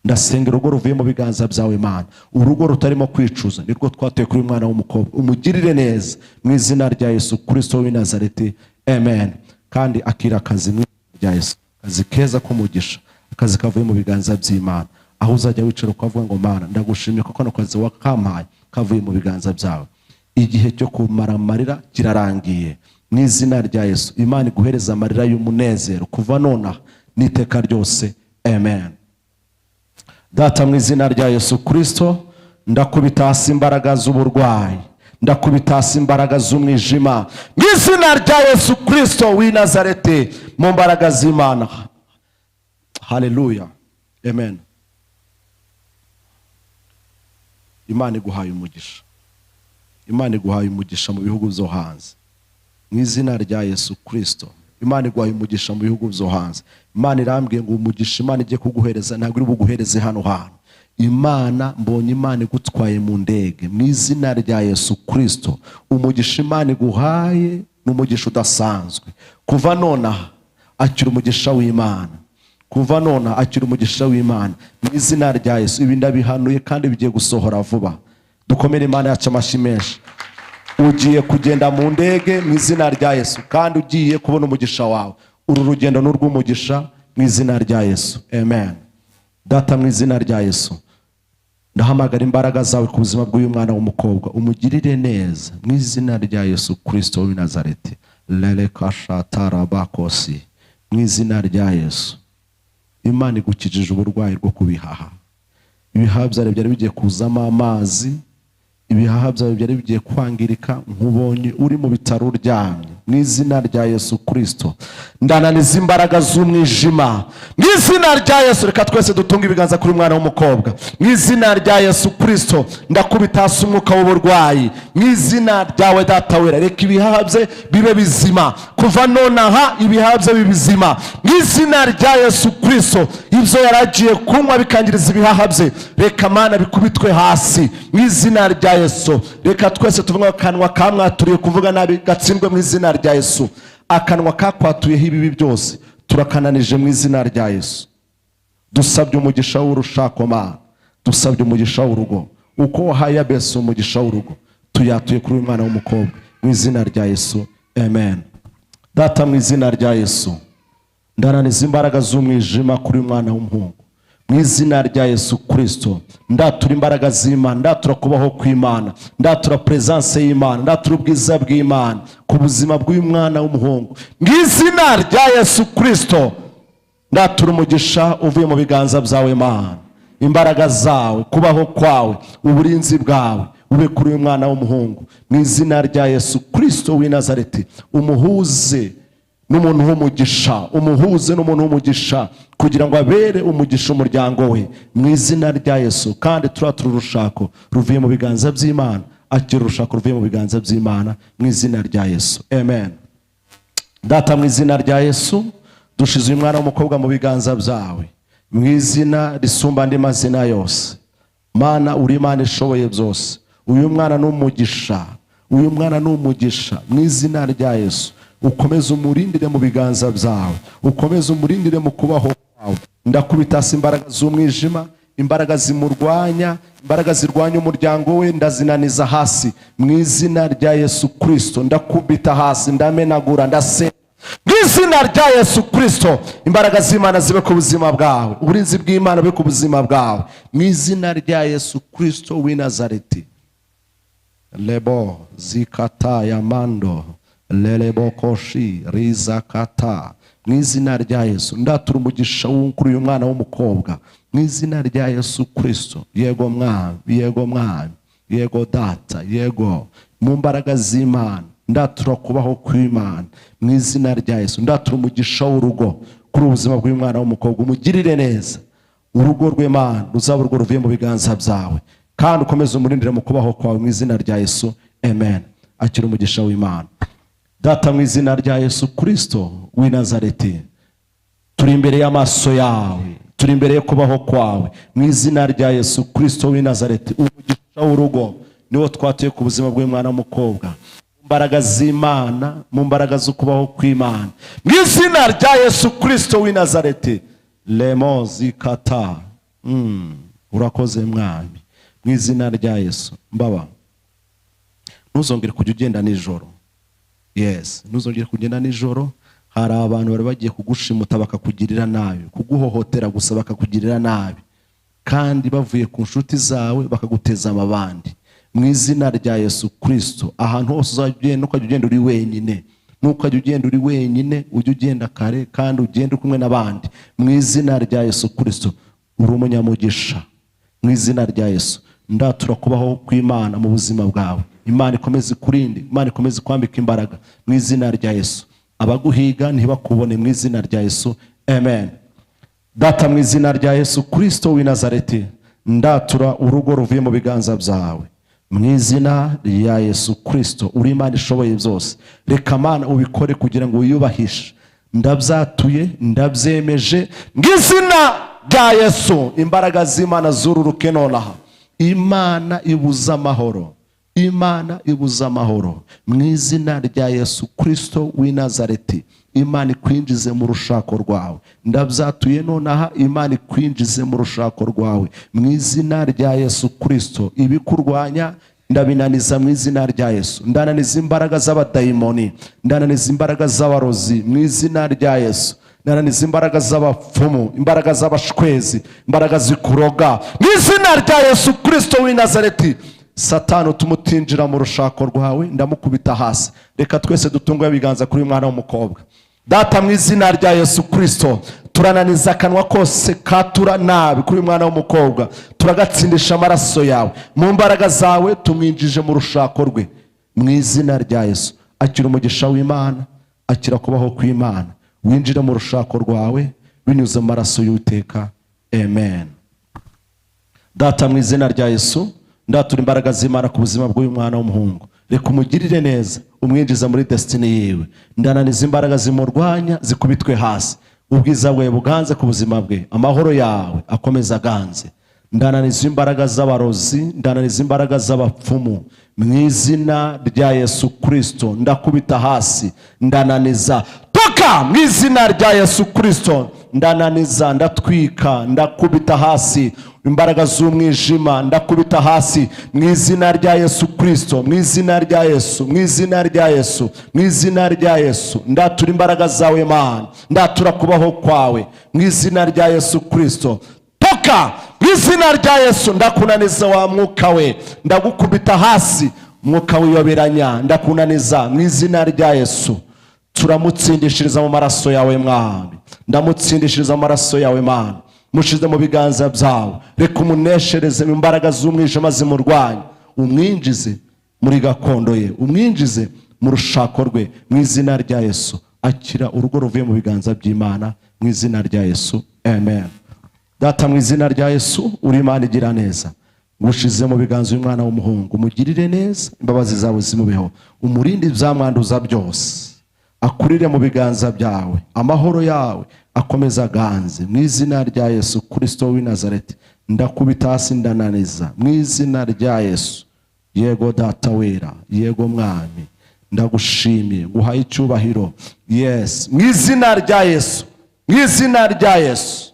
Ndasengera urugo ruvuye mu biganza byawe Mana. Urugo rutarimo kwicuza nirwo twatuye kuri mwana w'umukobwa. Umugirire neza mu izina rya Yesu Kristo w'i Nazareti, amen. Kandi akira akazi mu izina rya Yesu, akazi keza k'umugisha, akazi kavuye mu biganza by'Imana, aho uzajya wicara ukavuga ngo Mana, ndagushimiye ko kano kazi wakampaye kavuye mu biganza byawe. Igihe cyo kumara amarira kirarangiye mu izina rya Yesu. Imana iguhereza amarira y'umunezero kuva nonaha n'iteka ryose, amen. Data, mu izina rya Yesu Kristo, ndakubita hasi imbaraga z'uburwayi, ndakubita hasi imbaraga z'umwijima mu izina rya Yesu Kristo w'i Nazareti, mu mbaraga z'Imana. Haleluya, amen. Imana iguhaye umugisha, Imana iguhaye umugisha mu bihugu byo hanze mu izina rya Yesu Kristo. Imana iguhaye umugisha mu bihugu byo hanze. Imana irambwiye ngo umugisha Imana igiye kuguhereza ntabwo iri buguhereze hano hantu. Imana, mbonye Imana igutwaye mu ndege mu izina rya Yesu Kristo. Umugisha Imana iguhaye ni umugisha udasanzwe. Kuva nonaha akira umugisha w'Imana, kuva nonaha akira umugisha w'Imana mu izina rya Yesu. Ibi ndabihanuye kandi bigiye gusohora vuba. Dukomere Imana yacu amashyi menshi. Ugiye kugenda mu ndege mu izina rya Yesu, kandi ugiye kubona umugisha wawe. Uru rugendo ni urw'umugisha mu izina rya Yesu, amen. Data, mu izina rya Yesu, ndahamagara imbaraga zawe ku buzima bw'uyu mwana w'umukobwa, umugirire neza mu izina rya Yesu Kristo w'i Nazareti. Lerekashatarabakosi, mu izina rya Yesu. Imana igukijije uburwayi bwo kubihaha. Ibihaha byawe byari bigiye kuzamo amazi, ibihaha byawe byari bigiye kwangirika, nkubonye uri mu bitaro uryamye mu izina rya Yesu Kristo. Ndananiza imbaraga z'umwijima mu izina rya Yesu. Reka twese dutunge ibiganza kuri mwana w'umukobwa mu izina rya Yesu Kristo. Ndakubita hasi umwuka w'uburwayi mu izina ryawe Data wera. Reka ibihaha bye bibe bizima kuva nonaha, ibihaha bye bibe bizima mu izina rya Yesu Kristo. Ibyo yaragiye kunywa bikangiriza ibihaha bye, reka Mana bikubitwe hasi mu izina rya Yesu. Reka twese tuvuge akanwa kamwaturiye kuvuga nabi gatsindwe mu izina rya Yesu. Akanwa kakwatuyeho ibibi byose turakananije mu izina rya Yesu. Dusabye umugisha w'urushako Mana, dusabye umugisha w'urugo. Uko wahaye Yabesi umugisha w'urugo, tuyatuye kuri uyu mwana w'umukobwa mu izina rya Yesu, amen. Data, mu izina rya Yesu, ndananiza imbaraga z'umwijima kuri uyu mwana w'umuhungu mu izina rya Yesu Kristo. Ndatura imbaraga z'Imana, ndatura kubaho kw'Imana, ndatura presence y'Imana, ndatura ubwiza bw'Imana ku buzima bw'uyu mwana w'umuhungu mu izina rya Yesu Kristo. Ndatura umugisha uvuye mu biganza byawe Mana, imbaraga zawe, kubaho kwawe, uburinzi bwawe bube kuri uyu mwana w'umuhungu mu izina rya Yesu Kristo w'i Nazareti. Umuhuze n'umuntu w'umugisha, umuhuze n'umuntu w'umugisha kugira ngo abere umugisha umuryango we mu izina rya Yesu. Kandi turatura urushako ruvuye mu biganza by'Imana, akira urushako ruvuye mu biganza by'Imana mu izina rya Yesu, amen. Data, mu izina rya Yesu, dushize uyu mwana w'umukobwa mu biganza byawe mu izina risumba andi mazina yose. Mana, uri Imana ishoboye byose. Uyu mwana ni umugisha, uyu mwana ni umugisha mu izina rya Yesu. Ukomeze umurindire mu biganza byawe, ukomeze umurindire mu kubaho kwawe. Ndakubita hasi imbaraga z'umwijima, imbaraga zimurwanya, imbaraga zirwanya umuryango we, ndazinaniza hasi mu izina rya Yesu Kristo. Ndakubita hasi, ndamenagura, ndasenya Mu izina rya Yesu Kirisito, imbaraga z'Imana zibe ku buzima bwawe, uburinzi bw'Imana bube ku buzima bwawe, mu izina rya Yesu Kirisito w'i Nazareti. Lebo zikata ya mando lelebokoshi rizakata. Mu izina rya Yesu ndatura umugisha kuri uyu mwana w'umukobwa, mu izina rya Yesu Kirisito. Yego Mwami, yego Mwami, yego Data, yego. Mu mbaraga z'Imana ndatura kubaho kw'Imana, mu izina rya Yesu. Ndatura umugisha w'urugo kuri ubuzima bw'uyu mwana w'umukobwa, umugirire neza, urugo rw'Imana ruzaba urwo ruvuye mu biganza byawe, kandi ukomeze umurindire mu kubaho kwawe, mu izina rya Yesu, amen. Akira umugisha w'Imana. Data, mu izina rya Yesu Kirisito w'i Nazareti, turi imbere y'amaso yawe, turi imbere yo kubaho kwawe, mu izina rya Yesu Kirisito w'i Nazareti. Umugisha w'urugo niwo twatuye ku buzima bw'umwana w'umukobwa, mu mbaraga z'Imana, mu mbaraga zo kubaho kw'Imana, mu izina rya Yesu Kirisito w'i Nazareti. Lemo zikata. Urakoze Mwami, mu izina rya Yesu. Mbaba, ntuzongere kujya ugenda nijoro. Yes, ntuzongere kugenda nijoro. Hari abantu bari bagiye kugushimuta bakakugirira nabi, kuguhohotera gusa bakakugirira nabi, kandi bavuye ku nshuti zawe bakaguteza amabandi. Mu izina rya Yesu Kirisito, ahantu hose uzajya ugenda, ukajya ugenda uri wenyine, ntukajya ugenda uri wenyine, ujye ugenda kare kandi ugende kumwe n'abandi. Mu izina rya Yesu Kirisito, uri umunyamugisha. Mu izina rya Yesu ndatura kubaho kw'Imana mu buzima bwawe. Imana ikomeze ikurinde, Imana ikomeze kwambika imbaraga, mu izina rya Yesu. Abaguhiga ntibakubone, mu izina rya Yesu, amen. Data, mu izina rya Yesu Kirisito w'i Nazareti, ndatura urugo ruvuye mu biganza byawe, mu izina rya Yesu Kirisito. Uri Imana ishoboye byose, reka Mana ubikore kugira ngo wiyubahishe. Ndabyatuye, ndabyemeje mu izina rya Yesu. Imbaraga z'Imana zururuke nonaha. Imana ibuza amahoro, Imana ibuza amahoro, mu izina rya Yesu Kirisito w'i Nazareti. Imana ikwinjize mu rushako rwawe, ndabyatuye nonaha. Imana ikwinjize mu rushako rwawe, mu izina rya Yesu Kirisito. Ibikurwanya ndabinaniza mu izina rya Yesu. Ndananiza imbaraga z'abadayimoni, ndananiza imbaraga z'abarozi, mu izina rya Yesu. Ndananiza imbaraga z'abapfumu, imbaraga z'abashwezi, imbaraga zikuroga, mu izina rya Yesu Kirisito w'i Nazareti. Satani utuma utinjira mu rushako rwawe, ndamukubita hasi. Reka twese dutunge ibiganza kuri uyu mwana w'umukobwa. Data, mu izina rya Yesu Kirisito, turananiza akanwa kose katura nabi kuri uyu mwana w'umukobwa, turagatsindisha amaraso yawe. Mu mbaraga zawe tumwinjije mu rushako rwe, mu izina rya Yesu. Akira umugisha w'Imana, akira kubaho kw'Imana, winjire mu rushako rwawe binyuze mu maraso y'Uwiteka, amen. Data, mu izina rya Yesu, ndatura imbaraga z'Imana ku buzima bw'uyu mwana w'umuhungu. Reka umugirire neza, umwinjiza muri destiny yiwe. Ndananiza imbaraga zimurwanya zikubitwe hasi. Ubwiza bwawe buganze ku buzima bwe, amahoro yawe akomeza aganze. Ndananiza imbaraga z'abarozi, ndananiza imbaraga z'abapfumu, mu izina rya Yesu Kirisito. Ndakubita hasi, ndananiza, toka mu izina rya Yesu Kirisito. Ndananiza, ndatwika, ndakubita hasi imbaraga z'umwijima, ndakubita hasi mu izina rya Yesu Kirisito, mu izina rya Yesu, mu izina rya Yesu, mu izina rya Yesu. Ndatura imbaraga zawe Mana, ndatura kubaho kwawe, mu izina rya Yesu Kirisito. Toka mu izina rya Yesu. Ndakunaniza wa mwuka we, ndagukubita hasi, mwuka wiyoberanya, ndakunaniza mu izina rya Yesu. Turamutsindishiriza mu maraso yawe Mwami, ndamutsindishiriza mu maraso yawe Mana. Mushize mu biganza byawe, reka umuneshereze mu imbaraga z'umwijima zimurwanya, umwinjize muri gakondo ye, umwinjize mu rushako rwe, mu izina rya Yesu. Akira urugo ruvuye mu biganza by'Imana, mu izina rya Yesu, amen. Data, mu izina rya Yesu, uri Imana igira neza, ngushize mu biganza y'umwana w'umuhungu, umugirire neza, imbabazi zawe zimubeho, umurinde ibyamwanduza byose, akurire mu biganza byawe, amahoro yawe akomeza aganze, mu izina rya Yesu Kirisito w'i Nazareti. Ndakubita hasi, ndananiza mu izina rya Yesu. Yego Data wera, yego Mwami, ndagushimiye, nguhaye icyubahiro. Yes, mu izina rya Yesu, mu izina rya Yesu.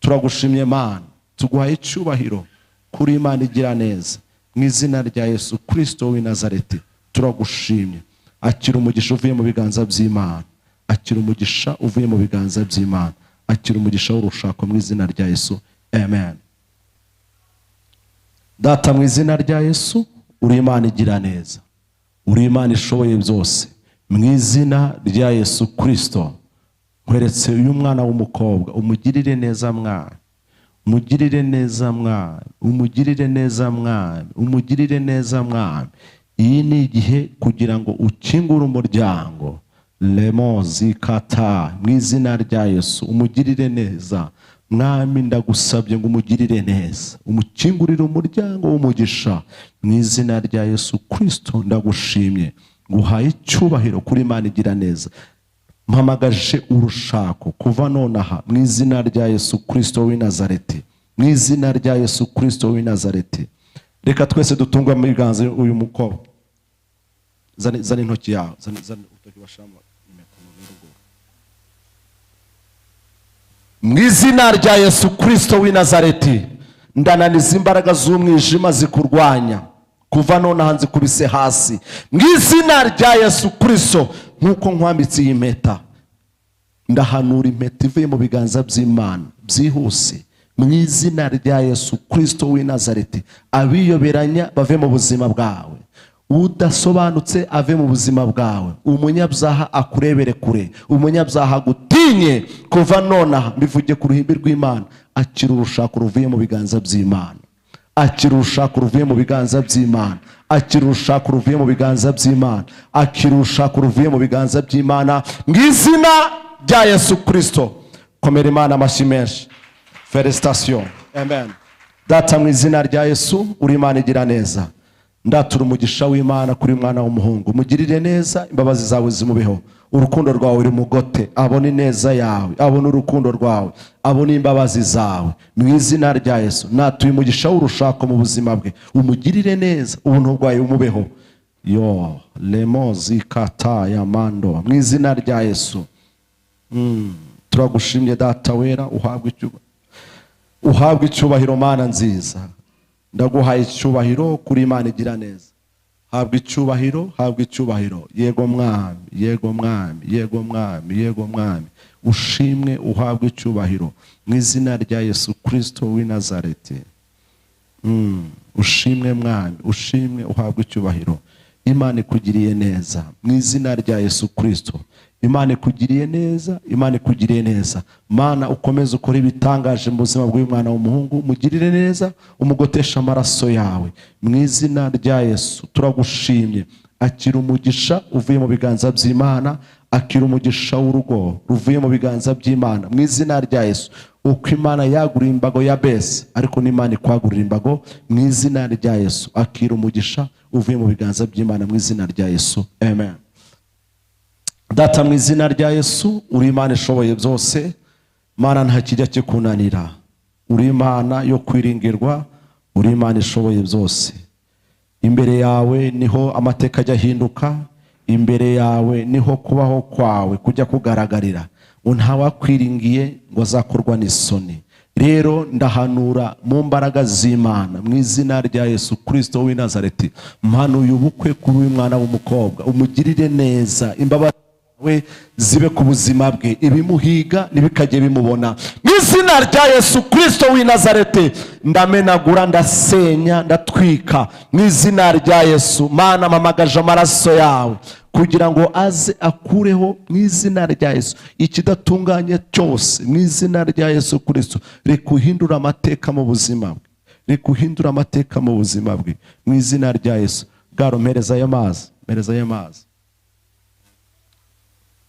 Turagushimye Mana, tuguhaye icyubahiro kuri Imana igira neza, mu izina rya Yesu Kirisito w'i Nazareti. Turagushimye. Akira umugisha uvuye mu biganza by'Imana, Akira umugisha uvuye mu biganza by'Imana, akira umugisha w'urushako mu izina rya Yesu, amen. Data, mu izina rya Yesu, uri Imana igira neza, uri Imana ishoboye byose. Mu izina rya Yesu Kristo, nkweretse uyu mwana w'umukobwa, umugirire neza mwana, umugirire neza mwana, umugirire neza mwana, umugirire neza mwana. Iyi ni igihe kugira ngo ukingure umuryango. Lemozi kata, mu izina rya Yesu, umugirire neza mwami. Ndagusabye ngo umugirire neza, umukingurire umuryango w'umugisha mu izina rya Yesu Kristo. Ndagushimye, nguhaye icyubahiro kuri Imana igira neza. Mpamagaje urushako kuva nonaha mu izina rya Yesu Kristo w'i Nazareti, mu izina rya Yesu Kristo w'i Nazareti. Reka twese dutungwe mu biganza uyu mukobwa. Zana intoki yawe, zana urutoki bashiramo impeta mu rugo. Mu izina rya Yesu Kristo w'i Nazareti, ndananiza imbaraga z'umwijima zikurwanya kuva nonaha, nzikubise hasi mu izina rya Yesu Kristo. Nk'uko nkwambitse iyi mpeta, ndahanura impeta ivuye mu biganza by'Imana byihuse mu izina rya Yesu Kristo w'i Nazareti. Abiyoberanya bave mu buzima bwawe, udasobanutse ave mu buzima bwawe, umunyabyaha akurebere kure, umunyabyaha agutinye kuva nonaha. Mbivuge ku ruhimbi rw'Imana, akira urushako ruvuye mu biganza by'Imana, akira urushako ruvuye mu biganza by'Imana, akira urushako ruvuye mu biganza by'Imana, akira urushako ruvuye mu biganza by'Imana mu izina rya Yesu Kristo. Komera Imana amashyi menshi. Felicitation, amen. Data, mu izina rya Yesu, uri Imana igira neza, ndatura umugisha w'Imana kuri mwana w'umuhungu. Mugirire neza, imbabazi zawe zimubeho, urukundo rwawe rumugote, abone ineza yawe, abone urukundo rwawe, abone imbabazi zawe mu izina rya Yesu. Natuye umugisha w'urushako mu buzima bwe, umugirire neza, ubuntu bwawe bumubeho. Yo lemozi kata ya mando, mu izina rya Yesu. Turagushimye Data wera, uhabwe icyubahiro Mana nziza. Ndaguhaye icyubahiro kuri Imana igira neza. Habwa icyubahiro, habwa icyubahiro. Yego mwami, yego mwami, yego mwami, yego mwami. Ushimwe, uhabwe icyubahiro mu izina rya Yesu Kristo w'i Nazareti. Ushimwe mwami, ushimwe, uhabwe icyubahiro. Imana ikugiriye neza mu izina rya Yesu Kristo. Imana ikugiriye neza, Imana ikugiriye neza. Mana, ukomeze ukore ibitangaje mu buzima bw'uyu mwana w'umuhungu, mugirire neza, umugotesha amaraso yawe mu izina rya Yesu. Turagushimye. Akira umugisha uvuye mu biganza by'Imana, akira umugisha w'urugo ruvuye mu biganza by'Imana mu izina rya Yesu. Uko Imana yaguriye imbago ya Besi, ariko n'Imana ikwagurira imbago mu izina rya Yesu. Akira umugisha uvuye mu biganza by'Imana mu izina rya Yesu, amen. Data, mu izina rya Yesu, uri Imana ishoboye byose. Mana, nta kijya kikunanira, uri Imana yo kwiringirwa, uri Imana ishoboye byose. Imbere yawe niho amateka ajya ahinduka, imbere yawe niho kubaho kwawe kujya kugaragarira. Ntawakwiringiye ngo azakorwa n'isoni. Rero ndahanura mu mbaraga z'Imana mu izina rya Yesu Kristo w'i Nazareti, mpanuye ubukwe kuri uyu mwana w'umukobwa, umugirire neza, imbabazi we zibe ku buzima bwe, ibimuhiga ntibikajye bimubona mu izina rya Yesu Kristo w'i Nazareti. Ndamenagura, ndasenya, ndatwika mu izina rya Yesu. Mana, mpamagaje amaraso yawe kugira ngo aze akureho mu izina rya Yesu ikidatunganye cyose mu izina rya Yesu Kristo. Reka uhindure amateka mu buzima bwe, reka uhindure amateka mu buzima bwe mu izina rya Yesu. Garo, mpereza ayo mazi, mpereza ayo mazi.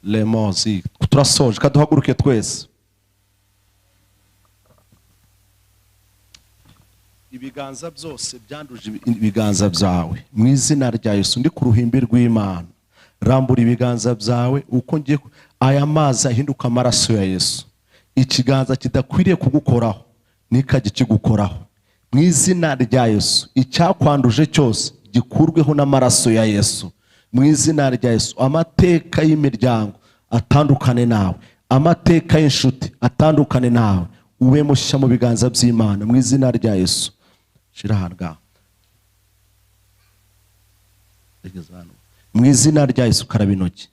Lemozi, turasoje, kaduhaguruke twese. Ibiganza byose byanduje ibiganza byawe mu izina rya Yesu. Ndi ku ruhimbi rw'Imana, rambura ibiganza byawe uko ngiye aya mazi ahinduka amaraso ya Yesu. Ikiganza kidakwiriye kugukoraho nikajye kigukoraho mu izina rya Yesu. Icyakwanduje cyose gikurweho n'amaraso ya Yesu mu izina rya Yesu. Amateka y'imiryango atandukane nawe, amateka y'inshuti atandukane nawe, ube mushya mu biganza by'Imana mu izina rya Yesu. Shira ahantu mu izina rya Yesu, karaba intoki.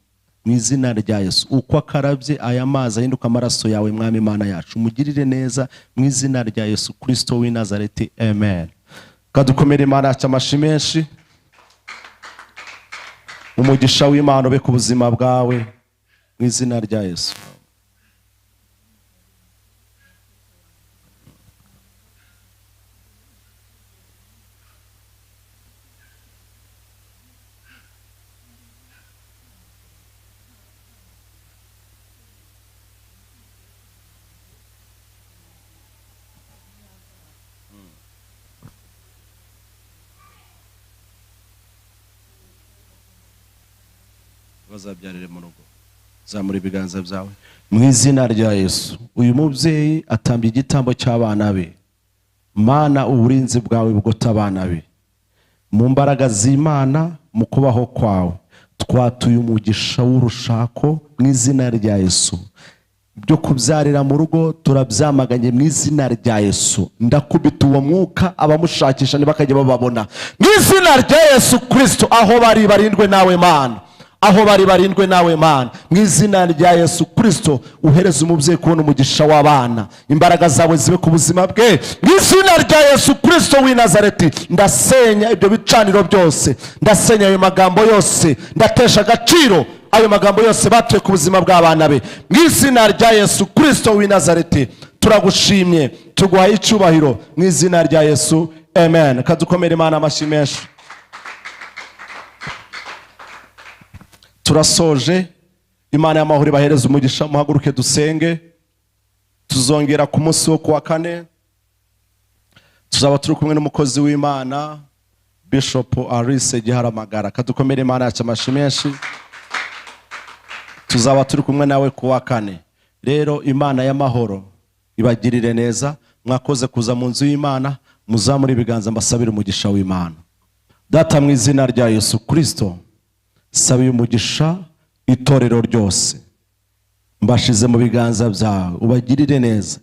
Mu izina rya Yesu, uko akarabye aya mazi ahinduka amaraso yawe, Mwami Imana yacu, umugirire neza mu izina rya Yesu Kristo w'i Nazareti, amen. Kadukomere Imana yacu amashi menshi. Umugisha w'Imana ube ku buzima bwawe mu izina rya Yesu. Bazabyarire mu rugo. Zamura ibiganza byawe mu izina rya Yesu. Uyu mubyeyi atambye igitambo cy'abana be. Mana, uburinzi bwawe bugota abana be. Mu mbaraga z'Imana, mu kubaho kwawe, twatuye umugisha w'urushako mu izina rya Yesu. Byo kubyarira mu rugo turabyamaganye mu izina rya Yesu. Ndakubita uwo mwuka, abamushakisha ntibakajye bababona mu izina rya Yesu Kristo. Aho bari barindwe nawe Mana, aho bari barindwe nawe Mana, mu izina rya Yesu Kristo. Uhereze umubyeyi kubona umugisha w'abana, imbaraga zawe zibe ku buzima bwe mu izina rya Yesu Kristo w'i Nazareti. Ndasenya ibyo bicaniro byose, ndasenya ayo magambo yose, ndatesha agaciro ayo magambo yose batuye ku buzima bw'abana be mu izina rya Yesu Kristo w'i Nazareti. Turagushimye, tuguhaye icyubahiro mu izina rya Yesu, amen. Kadukomere Imana amashyi menshi. Turasoje. Imana y'amahoro ibahereze umugisha. Muhaguruke dusenge. Tuzongera ku munsi wo kuwa kane, tuzaba turi kumwe n'umukozi w'Imana Bishop Alice Giharamagara. Kadukomere Imana yacu amashyi menshi. Tuzaba turi kumwe nawe kuwa kane. Rero Imana y'amahoro ibagirire neza. Mwakoze kuza mu nzu y'Imana. Muzamure ibiganza mbasabire umugisha w'Imana. Data, mu izina rya Yesu Kristo, sabiye umugisha itorero ryose, mbashize mu biganza byawe, ubagirire neza.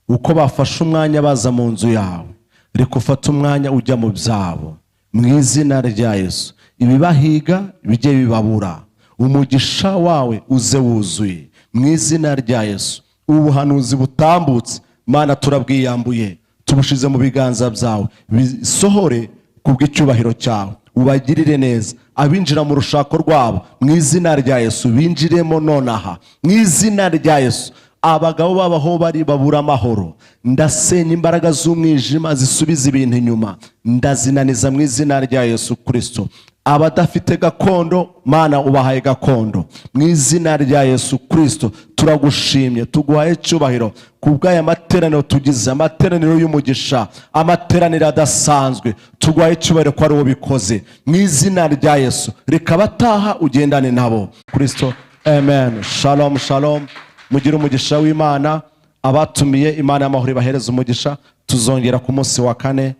Uko bafashe umwanya baza mu nzu yawe, reka ufate umwanya ujya mu byabo mu izina rya Yesu. Ibibahiga bijye bibabura, umugisha wawe uze wuzuye mu izina rya Yesu. Ubuhanuzi butambutse, Mana, turabwiyambuye, tubushize mu biganza byawe, bisohore kubw'icyubahiro cyawe. Ubagirire neza abinjira mu rushako rwabo mu izina rya Yesu, binjiremo nonaha mu izina rya Yesu. Abagabo babaho bari babura amahoro, ndasenya imbaraga z'umwijima zisubiza ibintu inyuma, ndazinaniza mu izina rya Yesu Kristo. Abadafite gakondo, Mana, ubahaye gakondo mu izina rya Yesu Kristo. Turagushimye, tuguhaye icyubahiro kubw'aya materaniro tugize, amateraniro y'umugisha, amateraniro adasanzwe. Tuguhaye icyubahiro ko ari wowe ubikoze mu izina rya Yesu. Reka abataha ugendane nabo Kristo, amen. Shalom, shalom. Mugire umugisha w'Imana. Abatumiye, Imana y'amahoro ibahereze umugisha. Tuzongera ku munsi wa kane.